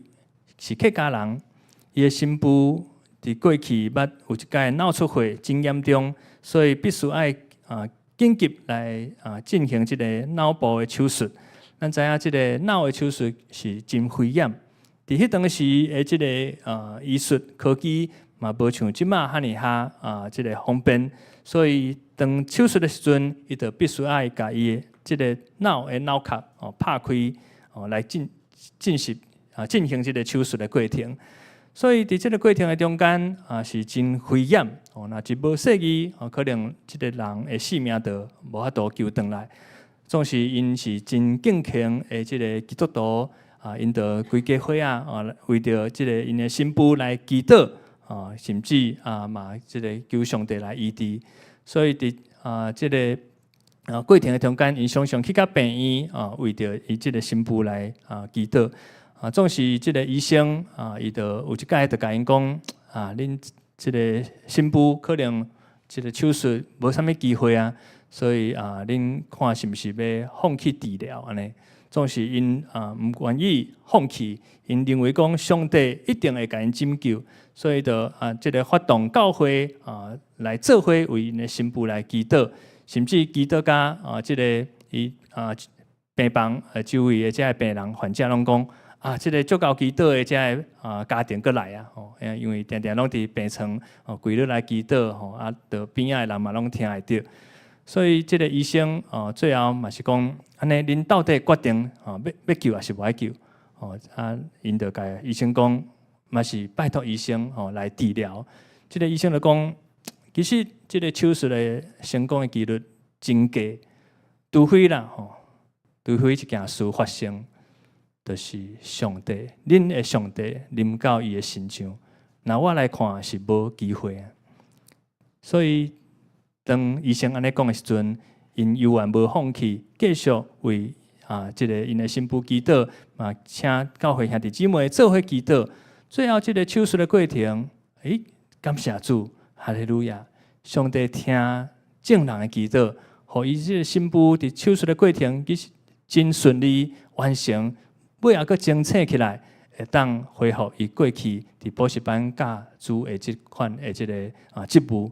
是客家人，伊的新婦佇過去捌有一擺腦出血真嚴重，所以必須愛啊緊急來啊進行這个腦部的手術。咱知影這个腦的手術是真危險。佇彼當時的這个啊醫術科技嘛，無像這馬遐爾遐啊這个方便，所以當手術的時陣，伊就必須愛共伊的這个腦的腦殼哦拍開哦來進行這个手術的過程。所以佇這个過程的中間啊是真危險哦，若一無細意哦，可能這个人的性命就無法度救轉來。總是𪜶是真敬虔的這个基督徒啊，𪜶就規家伙仔啊，為著這个𪜶的新婦來祈禱啊，甚至啊嘛這个求上帝來醫治。所以佇啊這个啊過程的中間，𪜶常常去到病院啊，為著伊這个新婦來啊祈禱。啊，總是這个醫生啊，伊就有一擺就共𪜶講啊，恁這个新婦可能這个手術無啥物機會啊。所以啊，恁看是毋是欲放棄治療按呢？總是𪜶啊毋願意放棄，𪜶認為講上帝一定會共𪜶拯救，所以就啊這个發動教會啊來做伙為𪜶的新婦來祈禱，甚至祈禱甲啊這个伊啊病房周圍的這个病人患者攏講啊，這个足𠢕祈禱的這个啊家庭閣來啊，吼，因為定定攏佇病床哦跪落來祈禱吼，啊，著邊仔的人嘛攏聽會著。所以這个醫生哦，最後嘛是講，按呢，恁到底決定哦，欲救抑是無愛救？哦，啊，𪜶就共醫生講，嘛是拜託醫生吼來治療。這个醫生就講，其實這个手術的成功的幾率真低，除非啦吼，除非一件事發生，就是上帝，恁的上帝臨到伊的身上，若我來看是無機會。所以當醫生按呢講的時陣，𪜶猶原無放棄，繼續為啊這个𪜶的新婦祈禱，嘛請教會兄弟姊妹做伙祈禱。最後這个手術的過程，欸，感謝主，哈利路亞！上帝聽眾人的祈禱，予伊這个新婦佇手術的過程其實真順利完成，尾仔閣清醒起來，會當恢復伊過去佇補習班教書的這款的這个啊職務。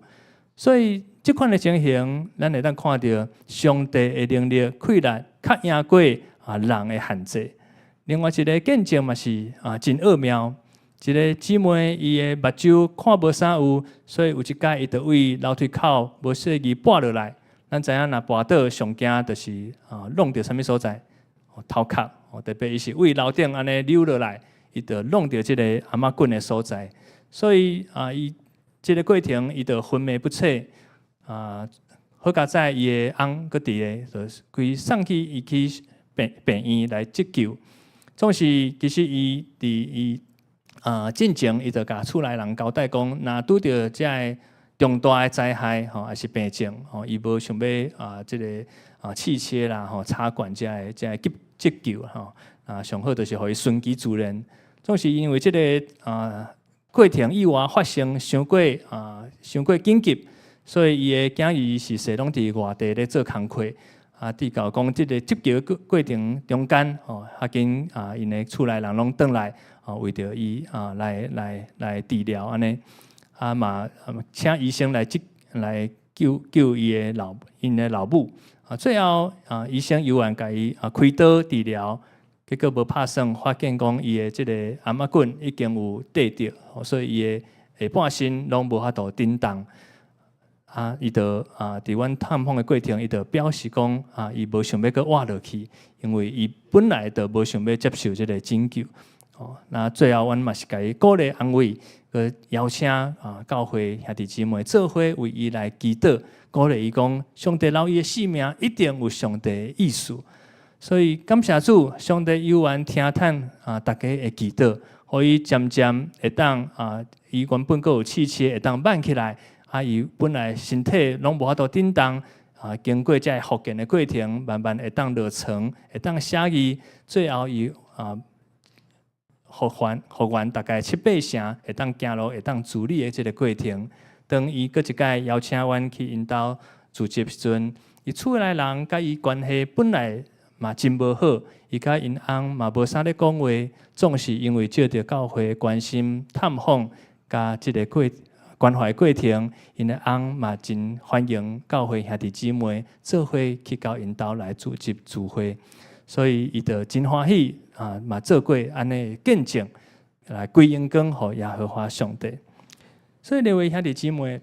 所以這款的情形，咱會當看著上帝的能力氣力較贏過啊人的限制。另外一个見證嘛是啊真奧妙，一个姊妹伊的目睭看無啥有，所以有一擺伊就對樓梯口無小意跋落來。咱知影若跋倒上驚就是啊弄著啥物所在，頭殼，特別伊是對樓頂按呢溜落來，伊就弄著這个頷仔骨的所在。所以啊，伊這个過程伊就昏迷不醒啊。好佳哉伊的翁閣佇咧，就規送去伊去病院來急救。總是其實伊佇伊啊進前，伊就共厝內人交代講，若拄著這个重大的災害吼，抑是病症吼，伊無想欲啊這个啊氣切啦吼，插管這个急救吼啊，上好就是予伊順其自然。總是因為這个啊過程意外發生傷過啊傷過緊急，所以伊的囝兒是勢攏佇外地咧做工課。啊，直到講這个急救過程中間吼，較緊啊，𪜶的厝內人攏轉來，吼，為著伊啊來治療按呢，啊嘛請醫生來急來救伊的老𪜶的老母。啊，最後啊，醫生猶原共伊啊開刀治療，結果無拍算，發現講伊的這个頷仔骨已經有綴著，所以伊的下半身攏無法度振動。啊，伊就啊，佇阮探訪的過程，伊就表示講啊，伊無想欲閣活落去，因為伊本來就無想欲接受這个拯救。哦，那最後阮嘛是共伊鼓勵安慰，閣邀請啊教會兄弟姊妹做伙為伊來祈禱，鼓勵伊講，上帝留伊的性命一定有上帝的意思。所以感謝主，上帝猶原聽聽啊，大家的祈禱，予伊漸漸會當啊，伊原本閣有氣切會當挽起來。啊！伊本來身體攏無法度振動，啊，經過這个復健的過程，慢慢會當落床，會當寫字，最後伊啊復原大概七八成，會當行路，會當自理的這个過程。當伊閣一擺邀請阮去𪜶兜聚集時陣，伊厝內人佮伊關係本來嘛真無好，伊佮𪜶翁嘛無啥咧講話，總是因為借著教會關心探訪，佮這个過關懷過程，𪜶的翁嘛真歡迎教會兄弟姊妹做伙去到𪜶兜來聚集聚會，所以伊就真歡喜啊，嘛做過按呢見證來歸榮光予耶和華上帝。所以兩位兄弟姊妹，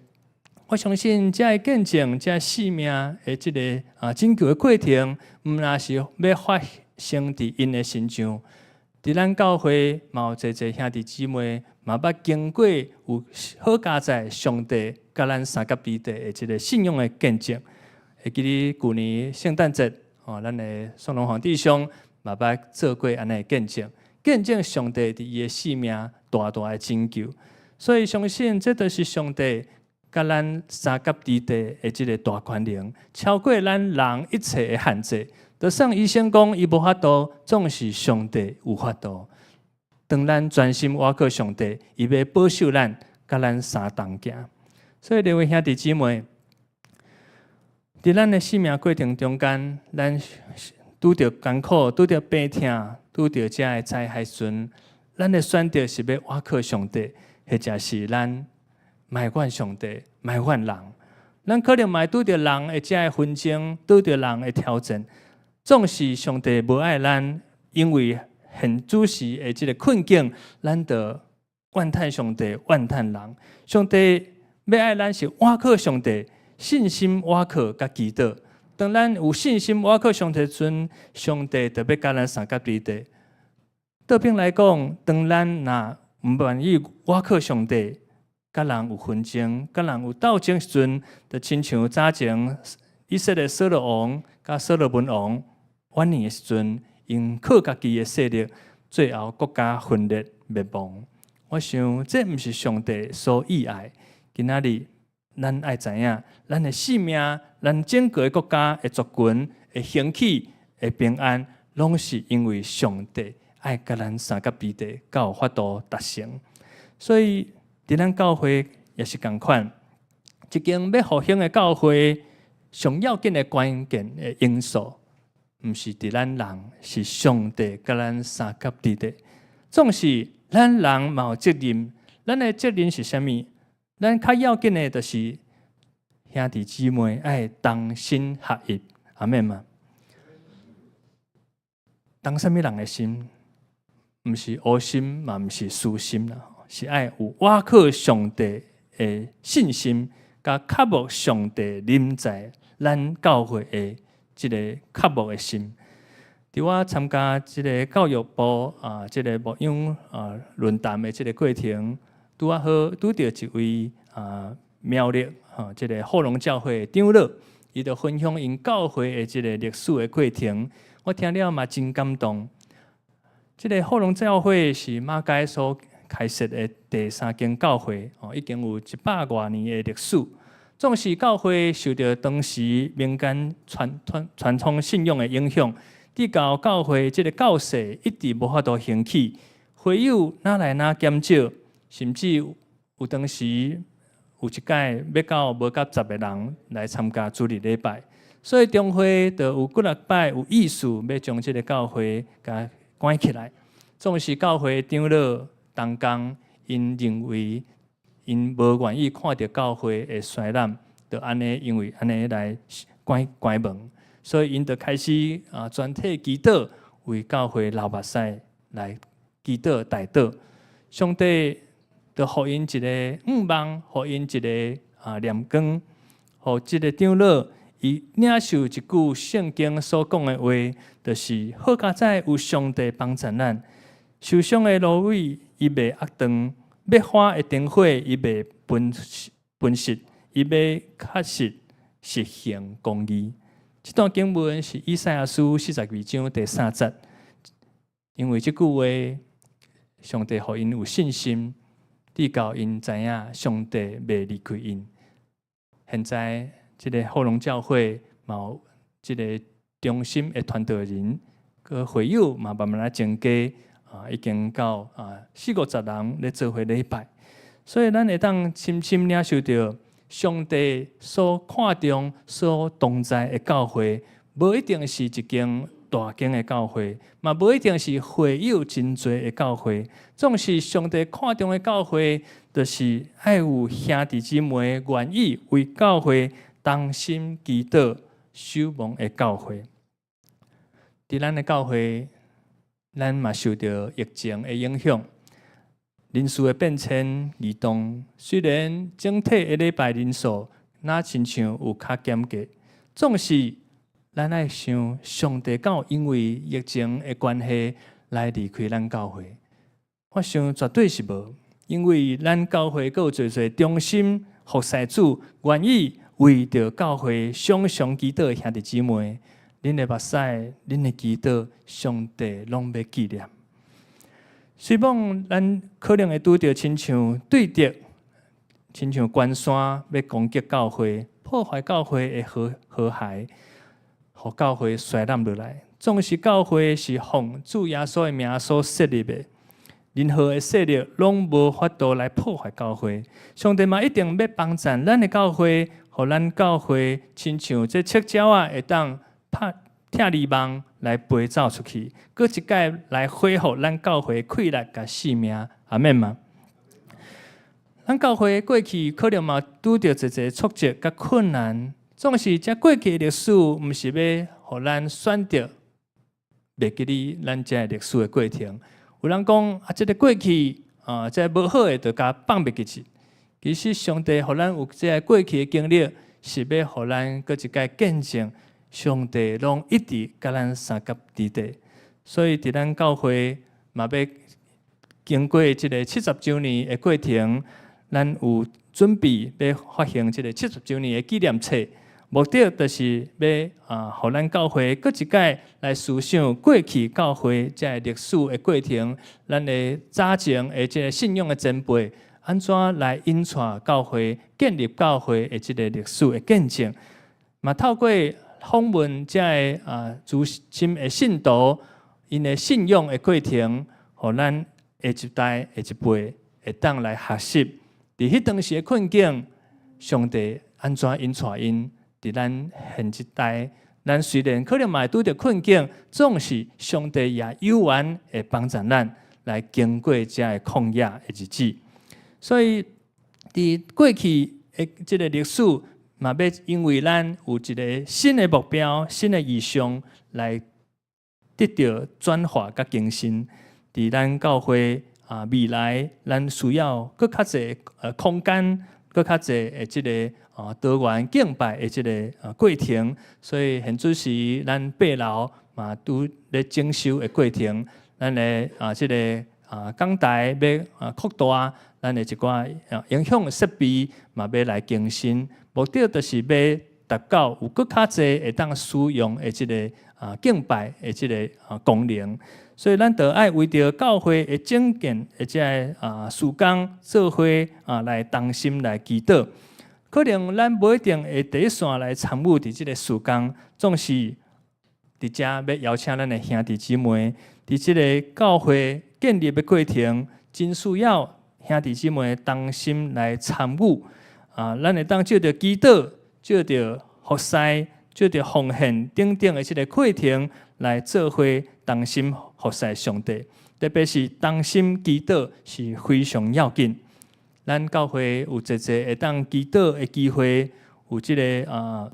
我相信這个見證、這个性命的這个啊拯救的過程，毋但是欲發生佇𪜶的身上，佇咱教會嘛有濟濟兄弟姊妹嘛捌經過有好佳哉上帝佮咱相佮彼得的這个信仰的見證。會記得舊年聖誕節，吼，咱的宋龍煌弟兄嘛捌做過按呢見證，見證上帝佇伊的性命大大的拯救。所以相信這就是上帝佮咱相佮佇地的這个大權能，超過咱人一切的限制。就算醫生講伊無法度，總是上帝有法度。當咱專心倚靠上帝，伊欲保守咱，佮咱相同行。所以，兩位兄弟姊妹，佇咱的生命過程中間，咱拄著艱苦、拄著病痛、拄著這个災害時陣，咱的選擇是欲倚靠上帝，或者是咱埋怨上帝、埋怨人。咱可能嘛會拄著人的這个紛爭，拄著人的挑戰，總是上帝無愛咱，因為現此時的這个困境，咱就怨嘆上帝、怨嘆人。上帝欲愛咱是倚靠上帝，信心倚靠佮祈禱。當咱有信心倚靠上帝時陣，上帝就欲佮咱相佮佇佇。倒反來講，當咱若毋願意倚靠上帝，佮人有紛爭，佮人有鬥爭時陣，就親像早前以色列掃羅王佮所羅門王晚年的時陣，𪜶靠家己的勢力，最後國家分裂滅亡。我想這毋是上帝所意愛。今仔日咱愛知影，咱的性命，咱整個國家的族群會興起、會平安，攏是因為上帝愛佮咱相佮彼得，才有法度達成。所以，佇咱教會也是仝款，一間欲復興的教會，上要緊的關鍵的因素，毋是佇咱人，是上帝佮咱相佮佇佇。總是咱人嘛有責任，咱的責任是啥物？咱較要緊的，就是兄弟姊妹愛同心合一，阿們嗎？同啥物人的心？毋是烏心，嘛毋是私心啦，是愛有倚靠上帝的信心，佮渴慕上帝臨在咱教會的這个渴慕的心。佇我參加這个教育部啊，這个牧養啊論壇的這个過程，拄仔好拄著一位啊苗栗吼，這个後龍教會的長老，伊就分享𪜶教會的這个歷史的過程，我聽了嘛真感動。這个後龍教會是馬偕所開設的第三間教會，哦，已經有一百外年的歷史。縱使教會受著當時民間傳統傳統信仰的影響，直到教會這个教勢一直無法度興起，會友愈來愈減少，甚至有當時有一擺欲到無夠10個人來參加主日禮拜，所以中會就有幾若擺有意思欲將這个教會共關起來。縱使教會長老同工，𪜶認為𪜶無願意看著教會的衰爛，就按呢因為按呢來關關門，所以𪜶就開始啊全體祈禱，為教會流目屎來祈禱代禱。上帝就予𪜶一个向望，予𪜶一个啊亮光，予這个長老伊領受一句聖經所講的話，就是好佳哉有上帝幫助咱，受傷的蘆葦伊袂壓斷，欲花的燈火伊袂噴噴熄，伊欲確實實行公義。這段經文是以賽亞書42章第三節，因為這句話，上帝予𪜶有信心，直到𪜶知影上帝袂離開𪜶。現在這个後龍教會嘛有這个忠心的傳道人，佮會友嘛慢慢仔增加，啊，已經到啊四五十人咧做伙禮拜，所以咱會當深深領受著上帝所看重、所同在的教會，無一定是一間大間的教會，嘛無一定是會友真濟的教會。總是上帝看重的教會，就是愛有兄弟姊妹願意為教會同心祈禱、守望的教會。佇咱的教會，咱嘛受著疫情的影響，人數的變遷移動。雖然整體的禮拜人數若親像有較減低，總是咱愛想上帝敢有因為疫情的關係來離開咱教會？我想絕對是無，因為咱教會閣有濟濟忠心服侍主，願意為著教會常常祈禱的兄弟姊妹，恁的目屎、恁的祈禱，上帝攏欲紀念。雖罔咱可能會拄著親像對敵、親像關山欲攻擊教會、破壞教會的和和諧，予教會衰爛落來。總是教會是奉主耶穌的名所設立的，任何的勢力攏無法度來破壞教會。上帝嘛一定欲幫贊咱的教會，予咱教會親像這赤鳥仔會當拍拆籬網來飛走出去，閣一擺來恢復咱教會氣力佮性命。阿們嗎？咱教會過去可能嘛拄著濟濟挫折佮困難，總是這過去的歷史，毋是欲予咱選擇袂記得咱這個歷史的過程。有人講啊，這个過去啊，這無好的，就共放袂記去。其實上帝予咱有這個過去的經歷，是欲予咱閣一擺見證，上帝攏一直佮咱相佮佇底。所以佇咱教會嘛欲經過這个70週年的過程，咱有準備欲發行這个七十週年的紀念冊，目的就是欲啊，予咱教會閣一擺來思想過去教會這个歷史的過程，咱的早前的這个信仰的前輩，按怎來引帶教會建立教會的這个歷史的見證，嘛透過訪問這个啊資深的信徒，𪜶的信仰的過程，予咱下一代下一輩會當來學習。佇彼當時的困境，上帝按怎引帶𪜶？佇咱現這代，咱雖然可能嘛會拄著困境，總是上帝也猶原會幫助咱來經過這个曠野的日子。所以，佇過去的這个歷史，嘛欲因為咱有一个新的目標、新的異象，來得著轉化佮更新。佇咱教會啊，未來咱需要閣較濟空間，閣較濟的這个啊多元敬拜的這个過程。所以現此時咱八樓嘛拄咧整修的過程，咱的啊這个啊講台欲啊擴大，咱的一寡音響設備嘛欲來更新，目的就是欲達到有閣較濟會當使用的這个啊敬拜的這个啊功能。所以咱著愛為著教會的整建的這个啊事工做伙啊來同心來祈禱。可能咱無一定會第一線來參與佇這个事工，總是佇遮欲邀請咱的兄弟姊妹，佇這个教會建立的過程，真需要兄弟姊妹同心來參與。啊，咱會當藉著祈禱、藉著服侍、藉著奉獻等等的這个過程，來做伙同心服侍上帝。特別是同心祈禱是非常要緊。咱教會有濟濟會當祈禱的機會，有這个啊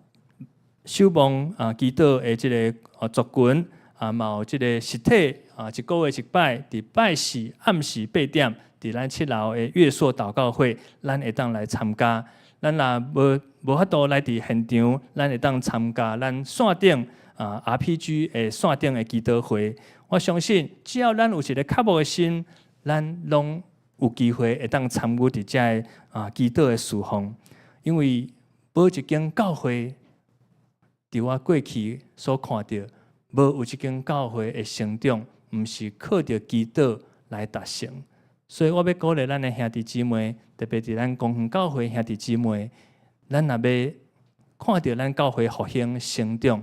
守望啊祈禱的這个啊族群，啊嘛有這个實體啊一個月一擺，佇拜四暗時八點，佇咱七樓的月朔禱告會，咱會當來參加。咱若無法度來佇現場，咱會當參加咱線頂啊 RPG 的線頂的祈禱會。我相信，只要咱有一个渴慕的心，咱攏有機會會當參與佇這个啊祈禱的事奉。因為無一間教會，佇我過去所看著，無有一間教會的成長，毋是靠著祈禱來達成。所以我欲鼓勵咱的兄弟姊妹，特別佇咱公園教會兄弟姊妹，咱若欲看著咱教會復興成長，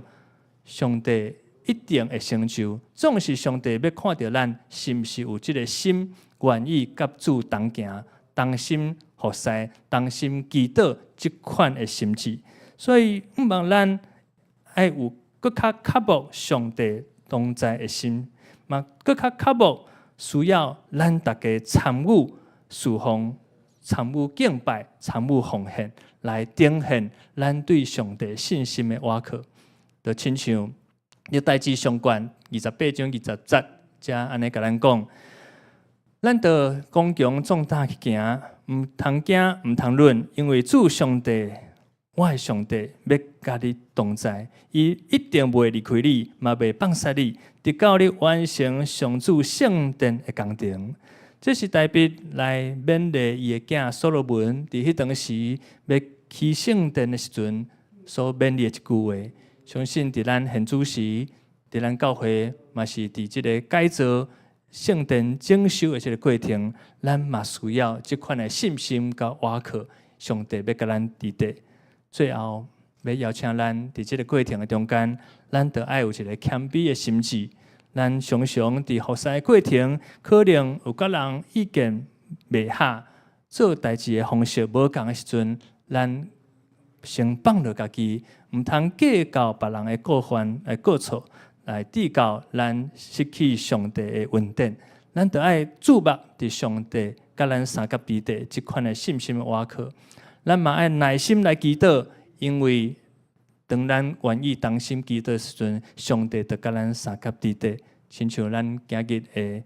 上帝一定會成就。總是上帝欲看著咱是毋是有這个心，願意佮主同行、同心服侍、同心祈禱這款的心志。所以，向望咱愛有閣較渴慕上帝同在的心，嘛閣較渴慕需要咱逐家參與事奉、參與敬拜、參與奉獻，來展現咱對上帝信心的倚靠。就親像歷代志上卷28章20節，遮按呢共咱講，咱著剛強壯膽去行，毋通驚，毋通慄，因為主上帝，我的上帝欲佮你同在，伊一定袂離開你，嘛袂放捨你，直到你完成上主聖殿的工程。這是大衛來勉勵伊的囝所羅門，佇彼當時欲起聖殿的時陣，所勉勵的一句話。相信佇咱現此時，佇咱教會嘛是佇這个改造聖殿整修的這个過程，咱嘛需要這款的信心佮倚靠，上帝欲佮咱佇底。最後，欲邀請咱佇這个過程的中間，咱著愛有一个謙卑的心志。咱常常佇服侍的過程，可能有佮人意見袂合，做代誌的方式無仝的時陣，咱先放落家己，毋通計較別人的過犯、的過錯，來致到咱失去上帝的恩典。咱著愛注目佇上帝佮咱相佮佇底這款的信心倚靠。咱嘛愛耐心來祈禱，因為當咱願意同心祈禱時陣，上帝就佮咱相佮佇底。親像咱今日的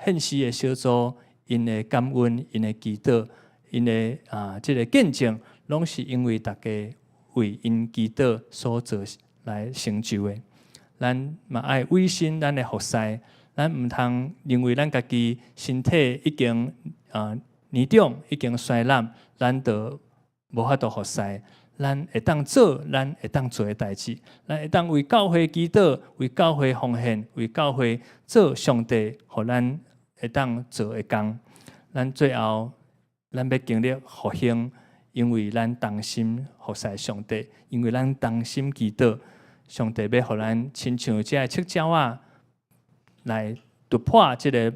獻詩的小組，𪜶的感恩、𪜶的祈禱、𪜶的這个見證，攏是因為大家為𪜶祈禱所做來成就的。咱嘛愛委身咱的服侍，咱毋通認為咱家己身體已經年長，已經衰老，咱就無法度服侍。咱會當做咱會當做的代誌，咱會當為教會祈禱，為教會奉獻，為教會做上帝予咱會當做的工。咱最後，咱欲經歷復興，因為咱同心服侍上帝，因為咱同心祈禱，上帝欲予咱親像這个赤鳥仔來突破這个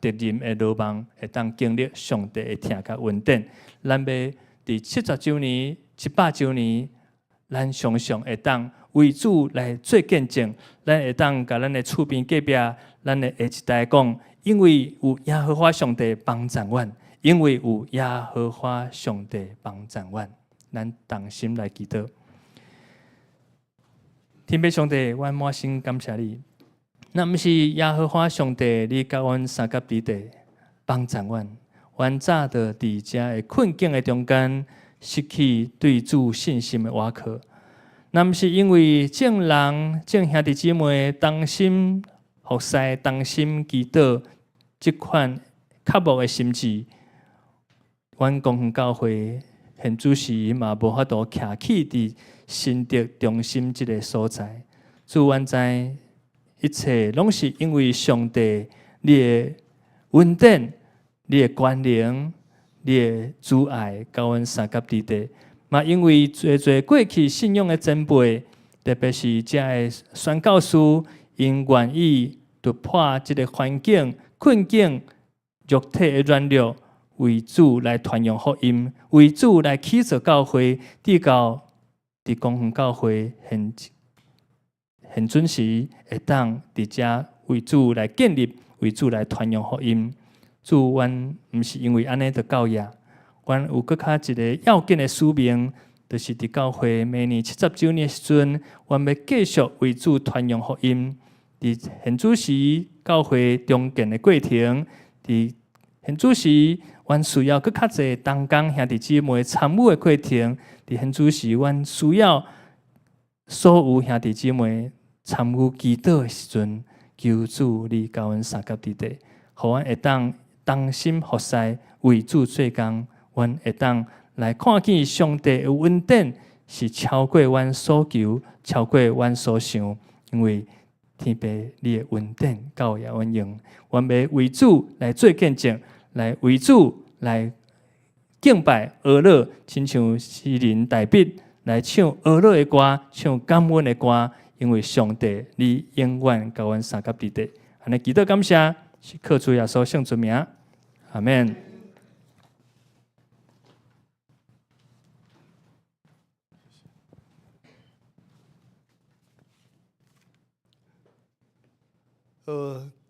敵人的羅網，會當經歷上帝的疼佮恩典。咱欲佇70週年、100週年，咱常常會當為主來做見證，咱會當共咱的厝邊隔壁、咱的下一代講，因為有耶和華上帝幫助阮，因為有耶和華上帝幫助阮，咱同心來祈禱。天父上帝，阮滿心感謝你。若毋是耶和華上帝，你佮阮相佮佇底幫助阮，阮早就佇這个困境的中間失去對主信心的倚靠。若毋是因為眾人、眾兄弟姊妹同心服侍、同心祈禱這款渴慕的心志，阮公園教會現此時嘛無法度徛起佇新竹中心這个所在。主，阮知一切攏是因為上帝你的恩典、你的權能、你的慈愛，佮阮相佮佇底。嘛，因為濟濟過去信仰的前輩，特別是遮个宣教師，𪜶願意突破這个環境困境、肉體的軟弱，為主來傳揚福音，為主來起造教會，直到佇公園教會現現準時會當佇遮為主來建立，為主來傳揚福音。主，阮毋是因為按呢就夠矣，阮有閣較一个要緊的使命，就是佇教會明年70週年的時陣，阮欲繼續為主傳揚福音。佇現此時教會重建的過程，佇現此時，阮需要閣較濟同工兄弟姊妹參與的過程，佇現此時，阮需要所有兄弟姊妹參與祈禱的時陣，求主你佮阮相佮佇底，予阮會當同心服侍，為主做工，阮會當來看見上帝的恩典是超過阮所求，超過阮所想，因為天父你的恩典夠予阮用，阮欲為主來做見證，來為主來敬拜呵咾，親像詩人大衛來唱呵咾的歌，唱感恩的歌，因為上帝你永遠佮阮相佮佇底。按呢祈禱感謝，是靠主耶穌聖尊名，阿們。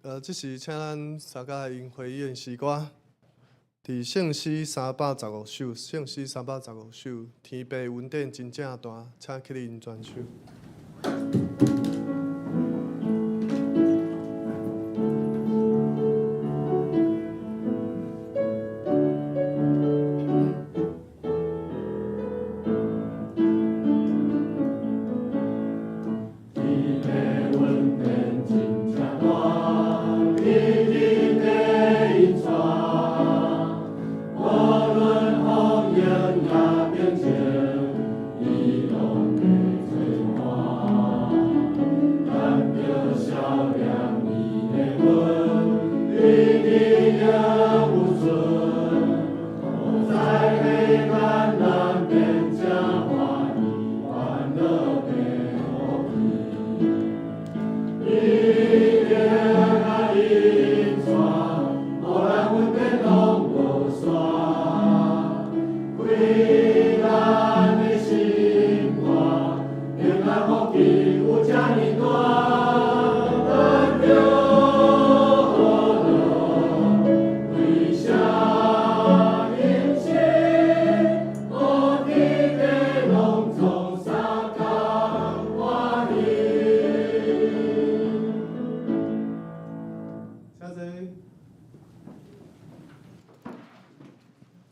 好，這時請咱三個來用回應詩歌，佇聖詩315首，聖詩315首，天父恩典真正大，請起立傳唱。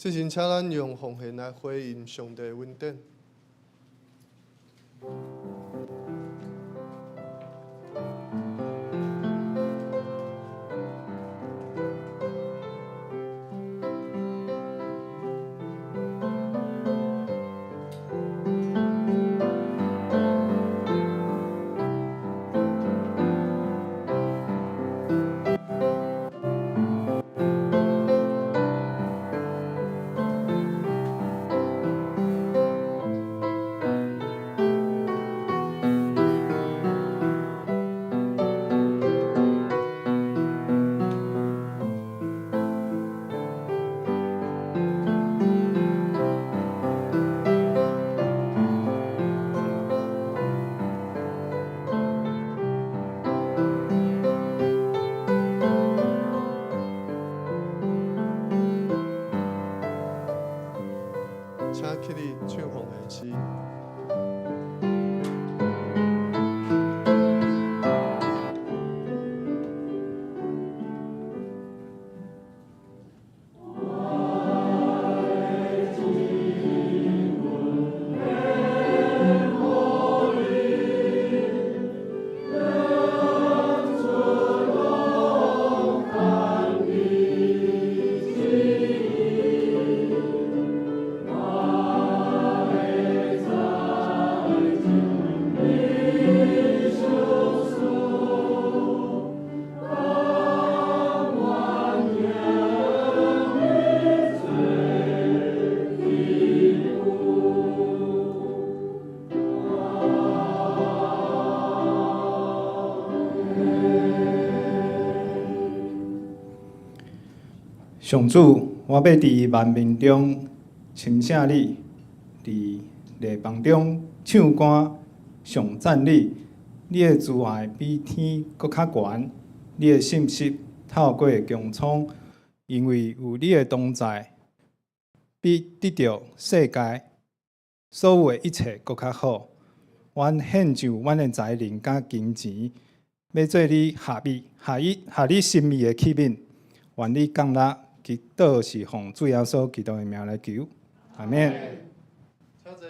這時，請咱用奉獻來回應上帝的恩典。請起立唱奉獻詩。
上主，我要佇萬民中稱謝你，佇列邦中唱歌頌讚你。你的慈愛比天閣較懸，你的信實透過穹蒼，因為有你的同在，比得著世界所有的一切閣較好。阮獻上阮的財能佮金錢，欲做你合意、合意、合你心意的器皿。願你降納，祈禱是奉主耶穌基督的名來求，阿們。
請坐。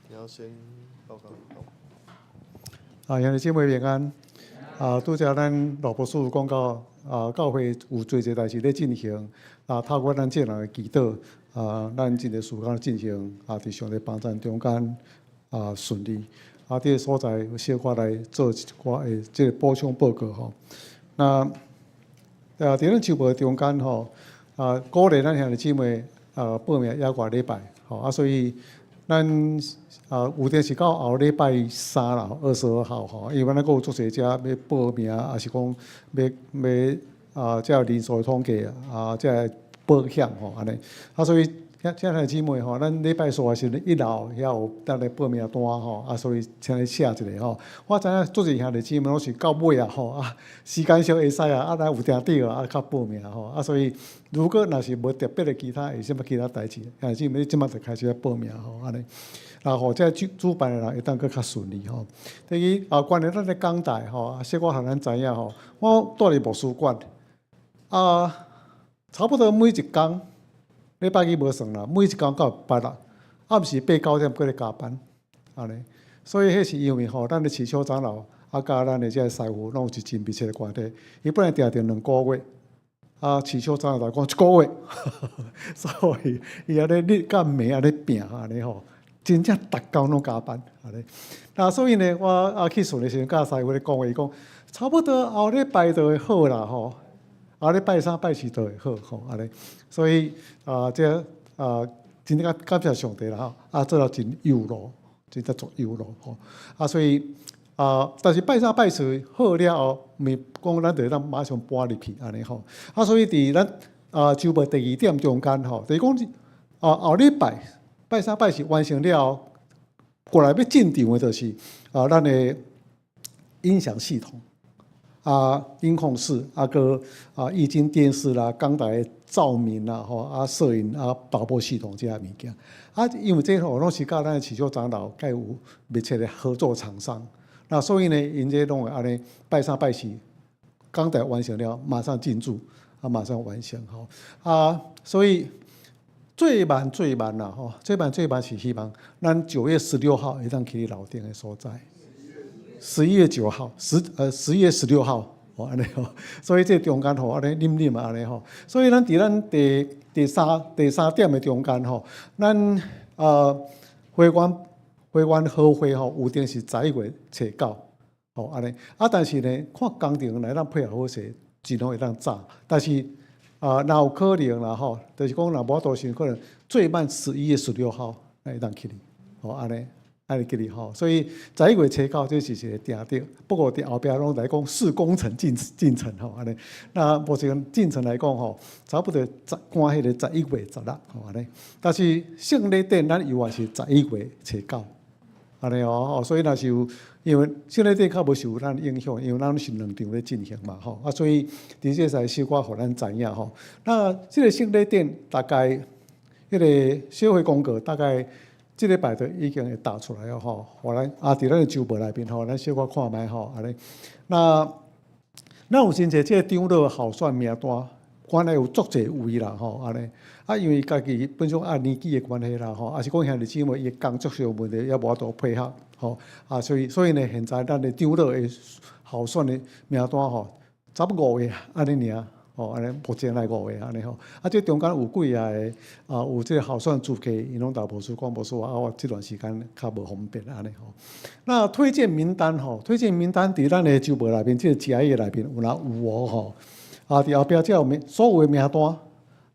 你要先報告。
啊，兄弟姊妹平安。啊，拄才咱羅博士講到，啊，教會有濟濟代誌咧進行。啊，透過咱眾人的祈禱，啊，咱真濟事工進行，啊，佇上帝幫贊中間，啊，順利。啊，佇个所在有小可來做一寡的這個補充報告吼。那啊，佇咱週報中間吼，啊，鼓勵咱兄弟姊妹啊報名猶外禮拜吼啊，所以咱啊有陣是到後禮拜三啦，22號吼，因為咱閣有足濟遮欲報名，抑是講欲欲啊，這個人數的統計啊，這個保險吼按呢。啊，所以請兄弟姊妹吼，咱禮拜四的時陣一樓遐有咱的報名單吼，啊，所以請你寫一下吼。我知影足濟兄弟姊妹攏是到尾啊吼，啊時間上會使啊，啊咱有定著啊，較報名吼，啊所以如果若是無特別的其他，會啥物其他代誌，兄弟姊妹你這馬就開始來報名吼，按呢，啊，予這主主辦的人會當閣較順利吼。第二啊，關於咱的講台吼，啊，小可予咱知影吼，我蹛佇牧師館啊，差不多每一工。禮拜一無算啦，每一工到拜六暗時八九點閣咧加班，按呢。所以彼是因為吼，咱的飼小長老啊，佮咱的這个師傅攏有一真密切的關係。伊本來訂定兩個月，啊，飼小長老就講一個月，所以伊按呢日佮暝按呢拚按呢吼，真正逐工攏加班按呢。那所以呢，我啊去巡的時陣，佮師傅咧講話，伊講差不多後禮拜就會好啦吼。後禮拜三、拜四就會好吼，按呢，所以啊，這啊，真正感謝上帝啦吼，啊，做了真有勞，真正足有勞吼，啊，所以啊，但是拜三、拜四好了後，毋是講咱就會當馬上搬入去按呢吼，啊，所以佇咱啊週報第二點中間吼，就是講啊後禮拜拜三、拜四完成了後，過來欲進場的就是啊咱的音響系統。啊，音控室啊，閣啊，液晶電視啦，講台照明啦，吼啊，攝影啊，導播系統這些物件。啊，因為這吼攏是佮咱的飼小長老佮有密切的合作廠商，那所以呢，𪜶這攏會按呢拜三拜四，講台完成了，馬上進駐。啊，馬上完成吼。啊，所以最慢最慢啦吼，最慢最慢是希望咱9月16號會當去樓頂的所在。11月9號，11月16號，哦，按呢吼，所以這中間吼，按呢啉啉按呢吼，所以咱佇咱第三點的中間吼，咱會員和會吼，有定是11月初9，吼按呢，啊，但是呢，看工程來咱配合好勢，盡量會當早，但是啊，若有可能啦吼，就是講若無法度時，可能最慢11月16號會當去，吼按呢。按呢記哩吼，所以11月初9這是一個定著。不過佇後壁攏來講視工程進程吼，按呢。那目前進程來講吼，差不多十趕彼個11月16吼按呢。但是聖禮典咱猶原是十一月初九，按呢哦。所以若是有，因為聖禮典較無受咱影響，因為咱是兩場咧進行嘛吼。啊，所以佇這個小可予咱知影吼。那這個聖禮典大概，彼個小會公告大概。這禮拜就已經會打出來了吼，予咱啊，佇咱的週報內面吼，咱小可看覓吼，按呢。那咱有真濟這個長老候選名單，原來有足濟位啦吼，按呢。啊，因為家己本身啊年紀的關係啦吼，啊是講兄弟姊妹伊的工作上問題也無法度配合吼，啊所以呢，現在咱的長老的候選的名單吼，差不多五個按呢爾。吼，按呢目前來五個按呢吼，啊，這中間有幾個啊，有這個候選資格，𪜶攏共牧師講，牧師啊，我這段時間較無方便按呢吼。那推薦名單吼，推薦名單佇咱的週報內面，這個夾頁內面有哪有哦吼。啊，佇後壁這有名所有的名單，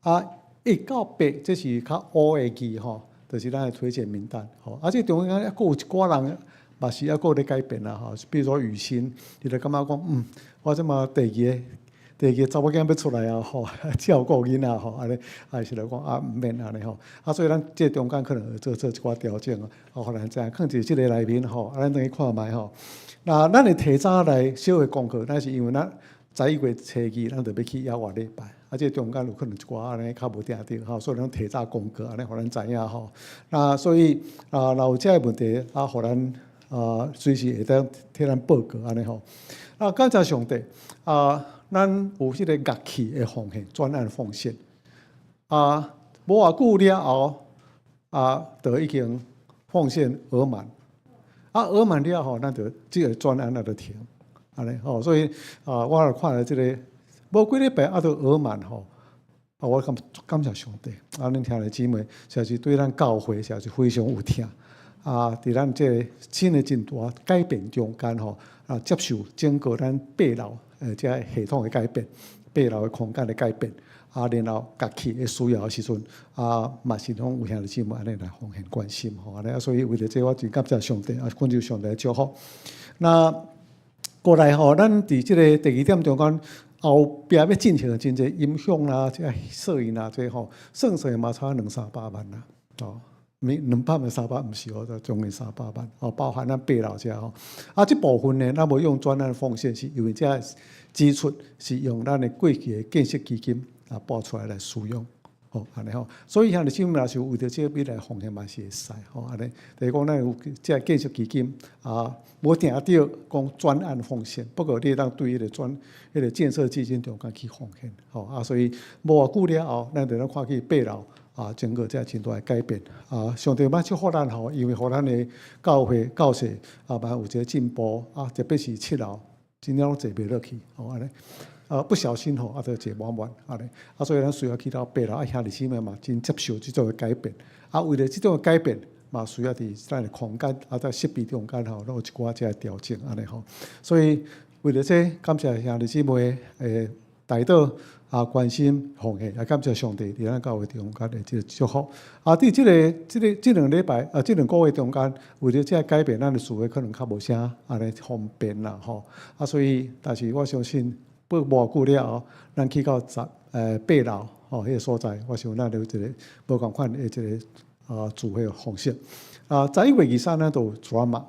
啊，1到8這是較烏的字吼，就是咱的推薦名單吼。啊，這中間抑閣有一寡人嘛是抑閣咧改變啦吼，比如說雨欣，伊就感覺講，我這馬第二個。第二個查某囝欲出來啊吼，照顧囡仔吼，按呢，啊是來講啊毋免按呢吼，啊所以咱這中間可能會做一寡調整啊，予咱知影，囥佇這個內面吼，啊咱轉去看覓吼。那咱會提早來小會公告，咱是因為咱11月初2，咱就欲去猶活禮拜，啊這中間有可能一寡按呢較無定著吼，所以咱提早公告按呢，予咱知影吼。那所以啊，若有這個問題啊，予咱啊隨時會當替咱報告按呢吼。啊，感謝上帝啊！咱有彼個樂器的奉獻，專案奉獻啊，無偌久了後啊，就已經奉獻額滿啊，額滿了後，咱就這個專案那就停，按呢吼，所以啊，我來看了這個無幾禮拜啊，就額滿吼啊，我感謝上帝啊，恁兄弟姊妹，實在是對咱教會實在是非常有疼啊，佇咱這個新的真大改變中間吼啊，接受整個咱八樓。這個系統的改變，八樓的空間的改變，啊，然後樂器的需要的時陣，啊，嘛是攏有兄弟姊妹按呢來奉獻關心吼，按呢，所以為著這我真感謝上帝，啊，懇求上帝祝福。那過來吼，咱佇這個第二點中間後壁欲進行的真濟音響啦，這攝影啦，這吼算算嘛差兩三百萬啦，哦。兩百萬三百毋是哦，將近三百萬哦，包含咱八樓遮吼。啊，這部分呢，咱無用專案奉獻，是因為這支出是用咱的過去的建設基金啊撥出來來使用，吼，按呢吼。所以兄弟姊妹若是為著這筆來奉獻嘛是會使，吼，按呢。就是講咱有這建設基金啊，無定著講專案奉獻，不過你會當對彼個專彼個建設基金中間去奉獻，吼啊，所以無偌久了後，咱就咱看去八樓。啊，整個這真大的改變啊！上帝嘛祝福咱吼，因為予咱的教會教室啊，嘛有一個進步啊，特別是七樓，真正攏坐袂落去，吼按呢啊，不小心吼啊，就坐滿滿按呢啊，所以咱需要去到八樓啊，兄弟姊妹嘛真接受這種的改變啊，為了這種的改變嘛，需要佇咱的空間啊，在設備中間吼，攏有一寡這個調整按呢吼，所以為了這，感謝兄弟姊妹的代禱。啊，關心奉獻，也感謝上帝佇咱教會中間的這個祝福。啊，佇這個這兩禮拜啊，這兩個月中間，為著這個改變，咱的聚會可能較無啥按呢方便啦，吼。啊，所以，但是我相信，過無偌久了後，咱去到十八樓吼，彼個所在，我想咱有一個無仝款的一個啊聚會方式。啊，11月23咱都有 drama，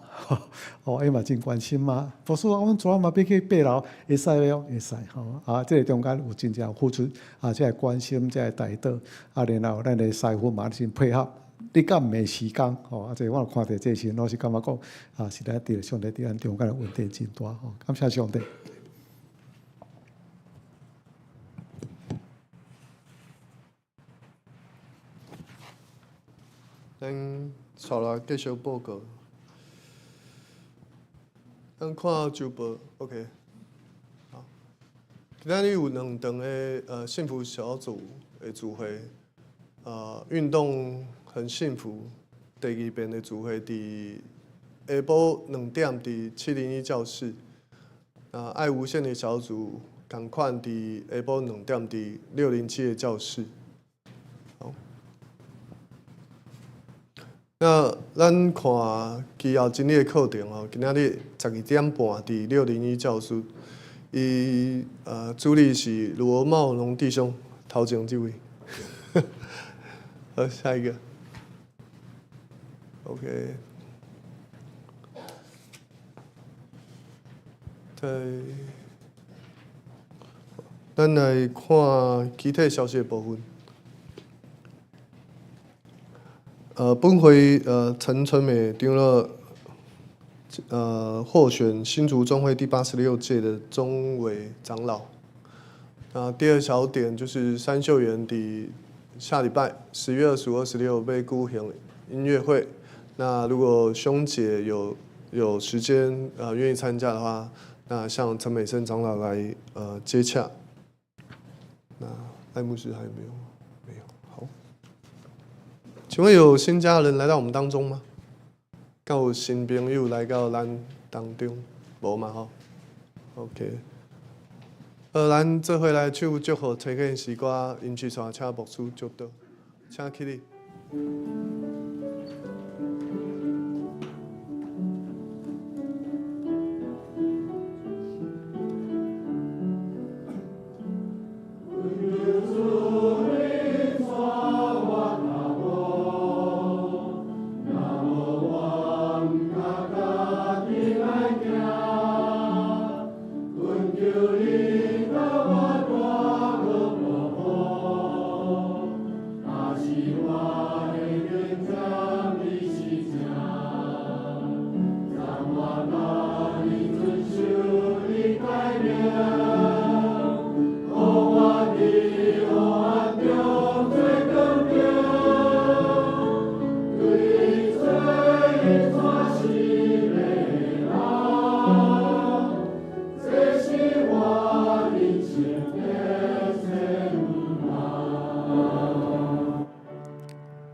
哦，伊嘛真關心嘛。牧師啊，阮 drama 欲去八樓會使無？會使吼。啊，這個中間有真正付出啊，這個關心，這個代禱，啊，然後咱的師傅嘛真配合。你敢毋的時間吼，啊，這我有看著這時陣，我是感覺講啊，實在佇上帝佇咱中間的恩典真大吼，感謝上帝。
咱紲來繼續報告。咱看周報，OK。好，今仔日有兩場的幸福小組的聚會，運動很幸福。第二遍的聚會佇下晡2點佇701教室。啊，愛無限的小組仝款佇下晡2點佇607的教室。好，那咱看基要真理的課程吼，今仔日12點半佇601教室，伊主理是羅茂龍弟兄，頭前這位。好，下一個。OK。對，咱來看其他消息的部分。本會陳春美長老，獲選新竹中會第86屆的中委長老。那第二小點就是三秀園佇下禮拜10月25、26欲舉行音樂會。那如果兄姐有時間願意參加的話，那向陳美生長老來接洽。那賴牧師還有沒有？沒有。好，請問有新家人來到我們當中嗎？敢有新朋友來到咱當中？無嘛吼？OK。咱做伙來唱祝福推薦詩歌，音曲帶請牧師祝禱，請起立。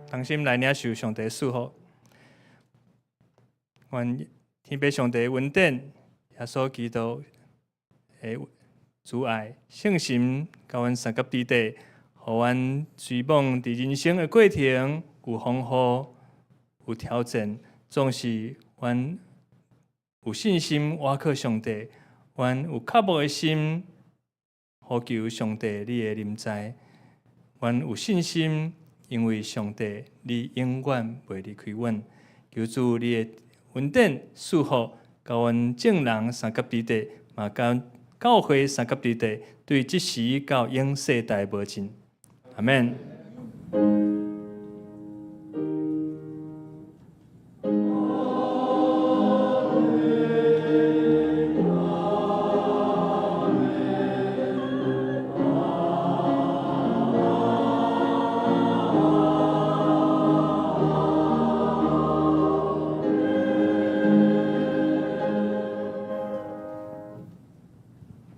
同心來領受上帝賜福，願天父上帝恩典、耶穌基督的慈愛、聖神，佮阮相佮佇底，予阮追夢佇人生的過程有風雨、有挑戰，總是阮有信心倚靠上帝，阮有渴慕的心，呼求上帝你的臨在，阮有信心。因為上帝，你永遠袂離開阮。求主你的恩典賜福，佮阮眾人相佮佇底，嘛佮教會相佮佇底，對這時到永世代無盡。阿們。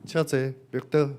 請坐，綠島。